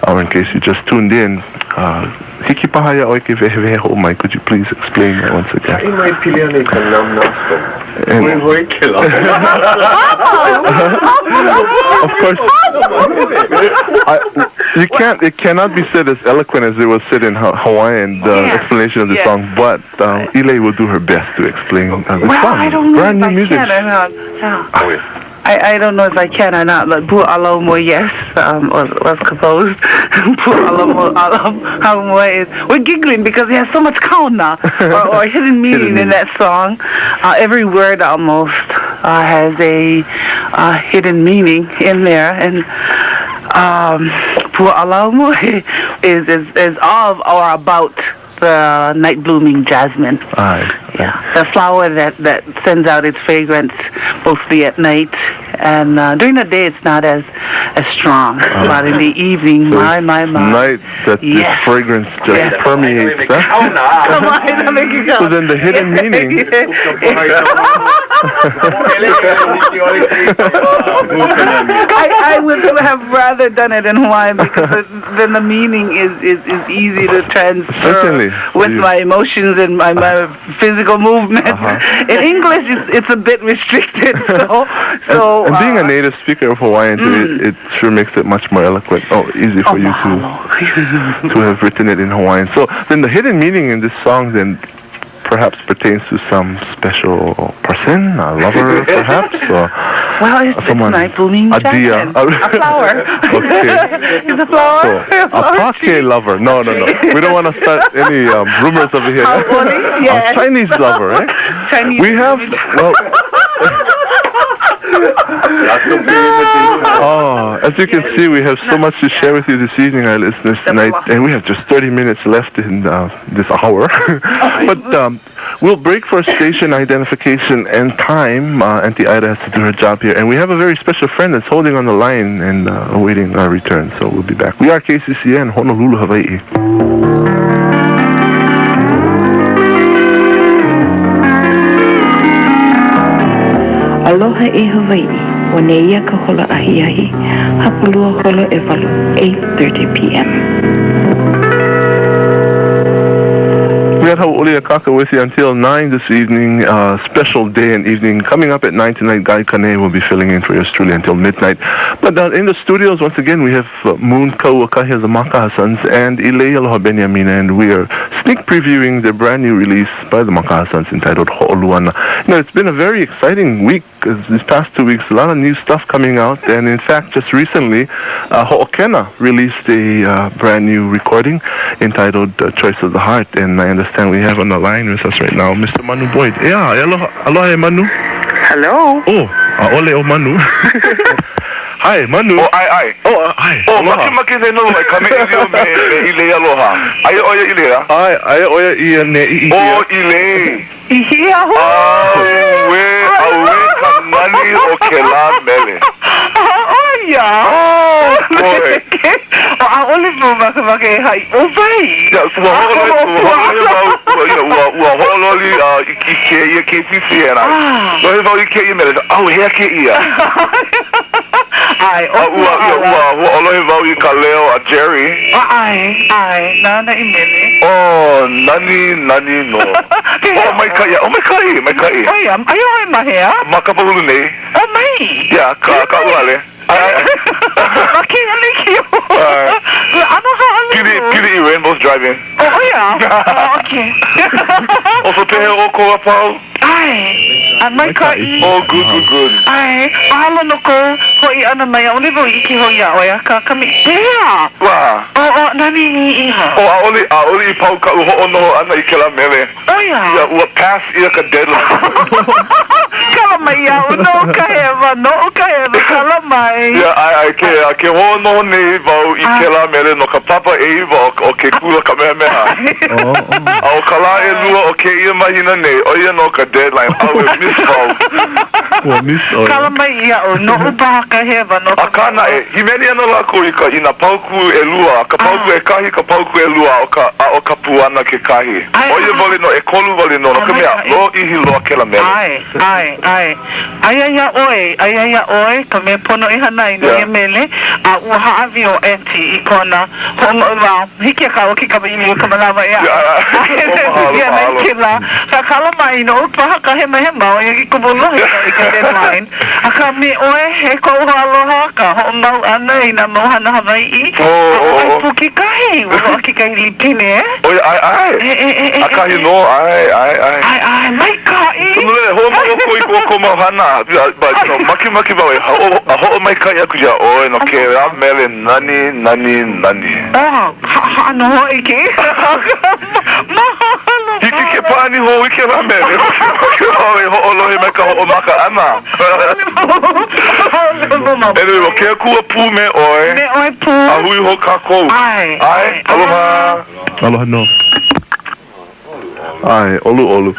or in case you just tuned in, uh, hiki paha iā ʻoe ke wehewehe hou mai. Could you please explain that once again? Haʻi mai pili ana i ka namnasto. Hoihoi kēlā. Of course, I, you can't. It cannot be said as eloquent as it was said in Hawaiian, the Yeah. explanation of the Yeah. song. But Ilei will do her best to explain uh, the Well, song. I don't know Brand if new I music. can or not. Yeah. Oh, yeah. I, I don't know if I can or not, but Pua Alomo, yes, um, was, was composed. Pua Alomo, Alomo is, we're giggling because it has so much kaona, or, or hidden meaning in that song. Uh, every word almost uh, has a uh, hidden meaning in there. And um, Pua Alomo is, is, is of or about the night blooming jasmine. Aye. Yeah, the flower that, that sends out its fragrance mostly at night, and uh, during the day it's not as as strong, but in the evening, my my my. Oh. Night that this Yes. fragrance just Yes. permeates. Huh? Come on, that make you go. So then the hidden meaning. I, I would have rather done it in Hawaiian because it, then the meaning is, is, is easy to transfer Certainly. with You- my emotions and my, my physical movement. Uh-huh. In English, it's, it's a bit restricted. So, so And being a uh, native speaker of Hawaiian, too, it, it sure makes it much more eloquent. Oh, easy for oh, you to mahalo. to have written it in Hawaiian. So then the hidden meaning in this song then perhaps pertains to some special person, a lover perhaps, or Well, it's, it's someone. night blooming A dia. jasmine. A flower. Okay. it's a flower. So, a pake lover. No, no, no. We don't want to start any um, rumors over here. Hauoli, A yes. Chinese lover, eh? Chinese. We have, well, Oh, as you can see, we have so much to share with you this evening, our listeners tonight, and we have just 30 minutes left in uh, this hour. but um, we'll break for station identification and time. Uh, Auntie Ida has to do her job here, and we have a very special friend that's holding on the line and uh, awaiting our return, so we'll be back. We are KCCN, Honolulu, Hawaii. Aloha e Hawaii, o neia ka hola ahiahi, hapalua hola e walu, 8.30 p.m. We had Hau'oli Akaka with you until 9 this evening, uh, special day and evening. Coming up at 9 tonight, Guy Kane will be filling in for yours truly until midnight. But uh, in the studios, once again, we have uh, Moon Kauakahi of the Makaha Sons and Ilei Aloha Beniamina, and we are sneak previewing their brand new release by the Makaha Sons entitled Ho'oluana. You know, it's been a very exciting week uh, these past 2 weeks, a lot of new stuff coming out, and in fact, just recently, uh, Ho'okena released a uh, brand new recording entitled uh, Choice of the Heart, and I understand we have on the line with us right now Mr. Manu Boyd. Yeah, aloha, aloha e Manu. Hello. Oh, aole o Manu. Hi, Manu. Oh, ai, ai. Oh, uh, hi. Oh, Aloha. make make no mai kame ilio me me ile aloha. Ai oia ile a? Ai, ai oia ia ne i i. Oh, ile. Ia ho. Auwe, auwe ka nani o ke la mele. Oh, ia. Oh, boy. O, ʻaʻole wau makemake e haʻi ʻo wai. Ya, ua hoʻololi, ua hoʻololi wau, ua, you know, ua, ua hoʻololi uh, i, i kēia KCCN. Ah. Lohe wau i kēia mele, au hea kēia. ʻAe, ʻo A ua, ia, ua hoʻolohe wau i ka leo a Jerry. ʻAe, ʻae, nāna i mele. Oh, nani, nani no. Oh, maikaʻi, oh, maikaʻi, maikaʻi. ʻO ia, aia ʻoe ma hea? Ma Kapahulu nei. O mai. Ya, ka, ka uhale. Ai, ai, Ma kēia lekiō. Ai. ʻAno haʻalele. Pili, pili i Rainbow's Drive-In. O, ʻo ia? Oh, okay. O so pehe o ko a pau. ʻAe, a maikaʻi. Oh, good, good, good. ʻAe, mahalo no kou hoʻi ʻana mai, ʻaʻole wau ʻike hou iā ʻoe, akā kami, pehea? Wā. O, o, nani i iha. O, ʻaʻole, ʻaʻole i pau kaʻu hoʻonoho ʻana i kēlā mele. ʻO ia? Ya, ua pass ʻia ka deadline. Kala mai iaʻu, no ka hewa, no ka hewa, kala mai. Ya, ʻae, ʻae, ke, a ke hoʻonoho nei wau i kēlā mele no ka papa ʻeiwa o, o ke kula Kamehameha. A ʻo ka lā ʻelua o kēia mahina nei, ʻo ia nō ka deadline, ʻau e miss wau. Ua miss ʻoe. Kala mai iaʻu, noʻu paha ka hewa no ka Akā naʻe, hīmeni ana lākou i ka i nā paukū ʻelua, ka paukū ʻekahi, ka paukū ʻelua, a ʻo ka a ʻo ka puana kekahi. ʻO ia wale nō, ʻekolu wale nō, no ka mea, lōʻihi loa kēlā mele. ʻAe, ʻae, ʻae. Aia iā ʻoe, aia iā ʻoe ka mea pono e hana ai no ia mele, a ua hāʻawi ʻo Aunty i kona hoʻomau, hiki iā kāua ke kamaʻilio ka manawa e aʻe. Ia mai kēlā, ka kala mai noʻu paha ka hemahema ʻo ia ke kumu lohe i ka deadline. Akā me ʻoe, e koʻu hoaaloha, ka hoʻomau ʻana i nā mau hana Hawaiʻi, a ʻoe pū kekahi, ua loaʻa kekahi lipine, e? ʻOia, ʻae, ʻae. E, e, e, e, ʻAkahi nō, ʻae, ʻae, ʻae. ʻAe, ʻae, maikaʻi. Hemolele, hoʻomau ʻoukou i ko ʻoukou mau hana, but, you know, makemake wau e hoʻomaikaʻi aku iā ʻoe no kēlā mele nani, nani, nani. Oh, haʻahaʻa nō hoʻi kēia. Mahalo. Hiki ke pāʻani hou i kēlā mele. Makemake wau e hoʻolohe mai ka hoʻomaka ʻana. Anyway, ʻo ke Akua pū me ʻoe. Me ʻoe pū. A hui hou kākou. ʻAe. ʻAe. Aloha. Aloha nō. ʻAe, ʻoluʻolu.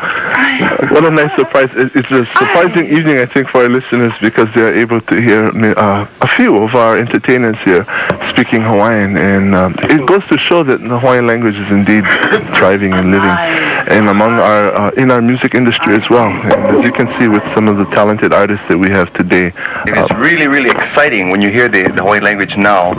What a nice surprise. It's a surprising evening, I think, for our listeners because they are able to hear a few of our entertainers here speaking Hawaiian. And it goes to show that the Hawaiian language is indeed thriving and living and among our, in our music industry as well. And as you can see with some of the talented artists that we have today. And it's really, really exciting when you hear the, the Hawaiian language now.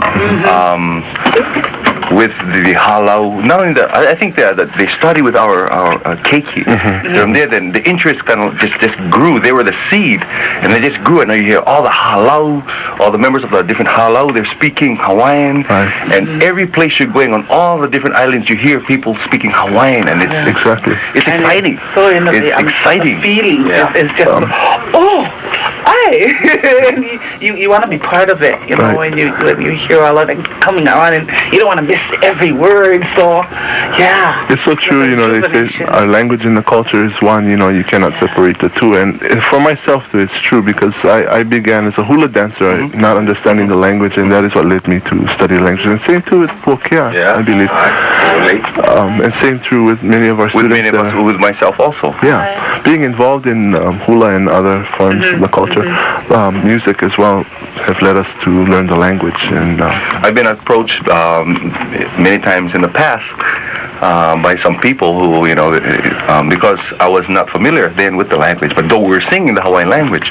With the, the halau, not only that, I, I think that, that they study with our, our keiki. From there, then the interest kind of just, just grew. They were the seed, and they just grew. And now you hear all the halau, all the members of the different halau, they're speaking Hawaiian. And every place you're going on all the different islands, you hear people speaking Hawaiian, and it's, Exactly. it's exciting. So innovative. It's exciting. The feeling Yeah. is, is just, oh, I. and you, you, you want to be part of it, you know, Right. when you when you hear all of it coming on, and you don't want to miss every word. So, yeah. It's so true, you know, they say our language and the culture is one, you know, you cannot separate the two. And, and for myself, too, it's true because I, I began as a hula dancer, not understanding the language, and that is what led me to study language. And same too with Pokea, Yeah. I believe. Totally. And same true with many of our With students. many of that us, are- with myself also. Yeah, being involved in hula and other forms of the culture, music as well, have led us to learn the language. And I've been approached many times in the past by some people who, you know, because I was not familiar then with the language, but though we were singing the Hawaiian language.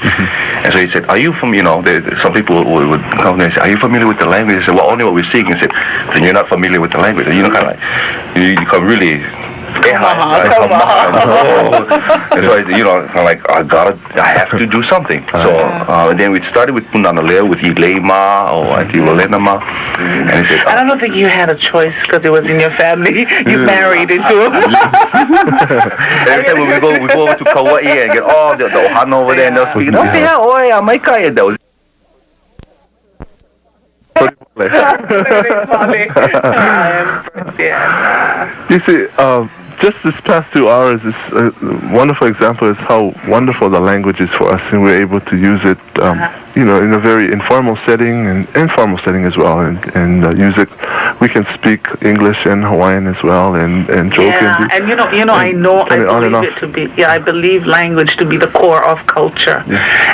And so he said, are you from, you know, some people would, would come and say, are you familiar with the language? I said, well, only what we sing. He said, then you're not familiar with the language. And you know, kind of like, you, you come really... Come on. And so, I, you know, I'm like, I gotta, I have to do something. So, and then we started with Punana Leo, with Ilei Ma, or Auntie Lolena Ma. And he said, I don't think you had a choice because it was in your family. You married into it. Every time when we go, we go over to Kauai and get all the, the ohana over there, and they'll speak, oh, yeah, oh, yeah, maikai. That was You see, just this past 2 hours is a wonderful example of how wonderful the language is for us, and we're able to use it, you know, in a very informal setting and informal setting as well, and, and use it. We can speak English and Hawaiian as well, and, and joke. Yeah, and, and you know, you know, I and know, I turn it on and believe off. it to be, yeah, I believe language to be the core of culture,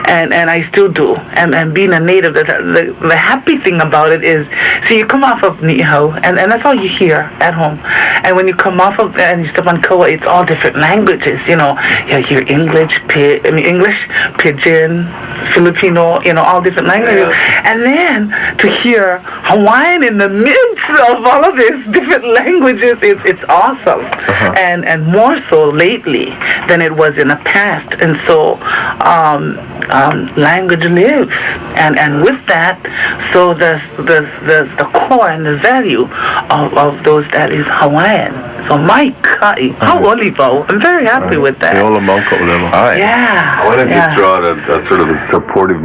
and and I still do. And and being a native, the the, the happy thing about it is, see, you come off of Ni'ihau, and and that's all you hear at home, and when you come off of and you step on Kauai, it's all different languages. You know, you hear English, I mean English, Pidgin, Filipino, you know, all different languages. And then to hear Hawaiian in the midst of all of these different languages, it's, it's awesome. And, and more so lately than it was in the past. And so language lives. And, and with that, so the, the, the, the core and the value of, of those that is Hawaiian. So maikai, hau'oli wau. I'm very happy with that. E ola mau ka ʻōlelo. All right. Yeah. I want to yeah. just throw out a, a sort of a supportive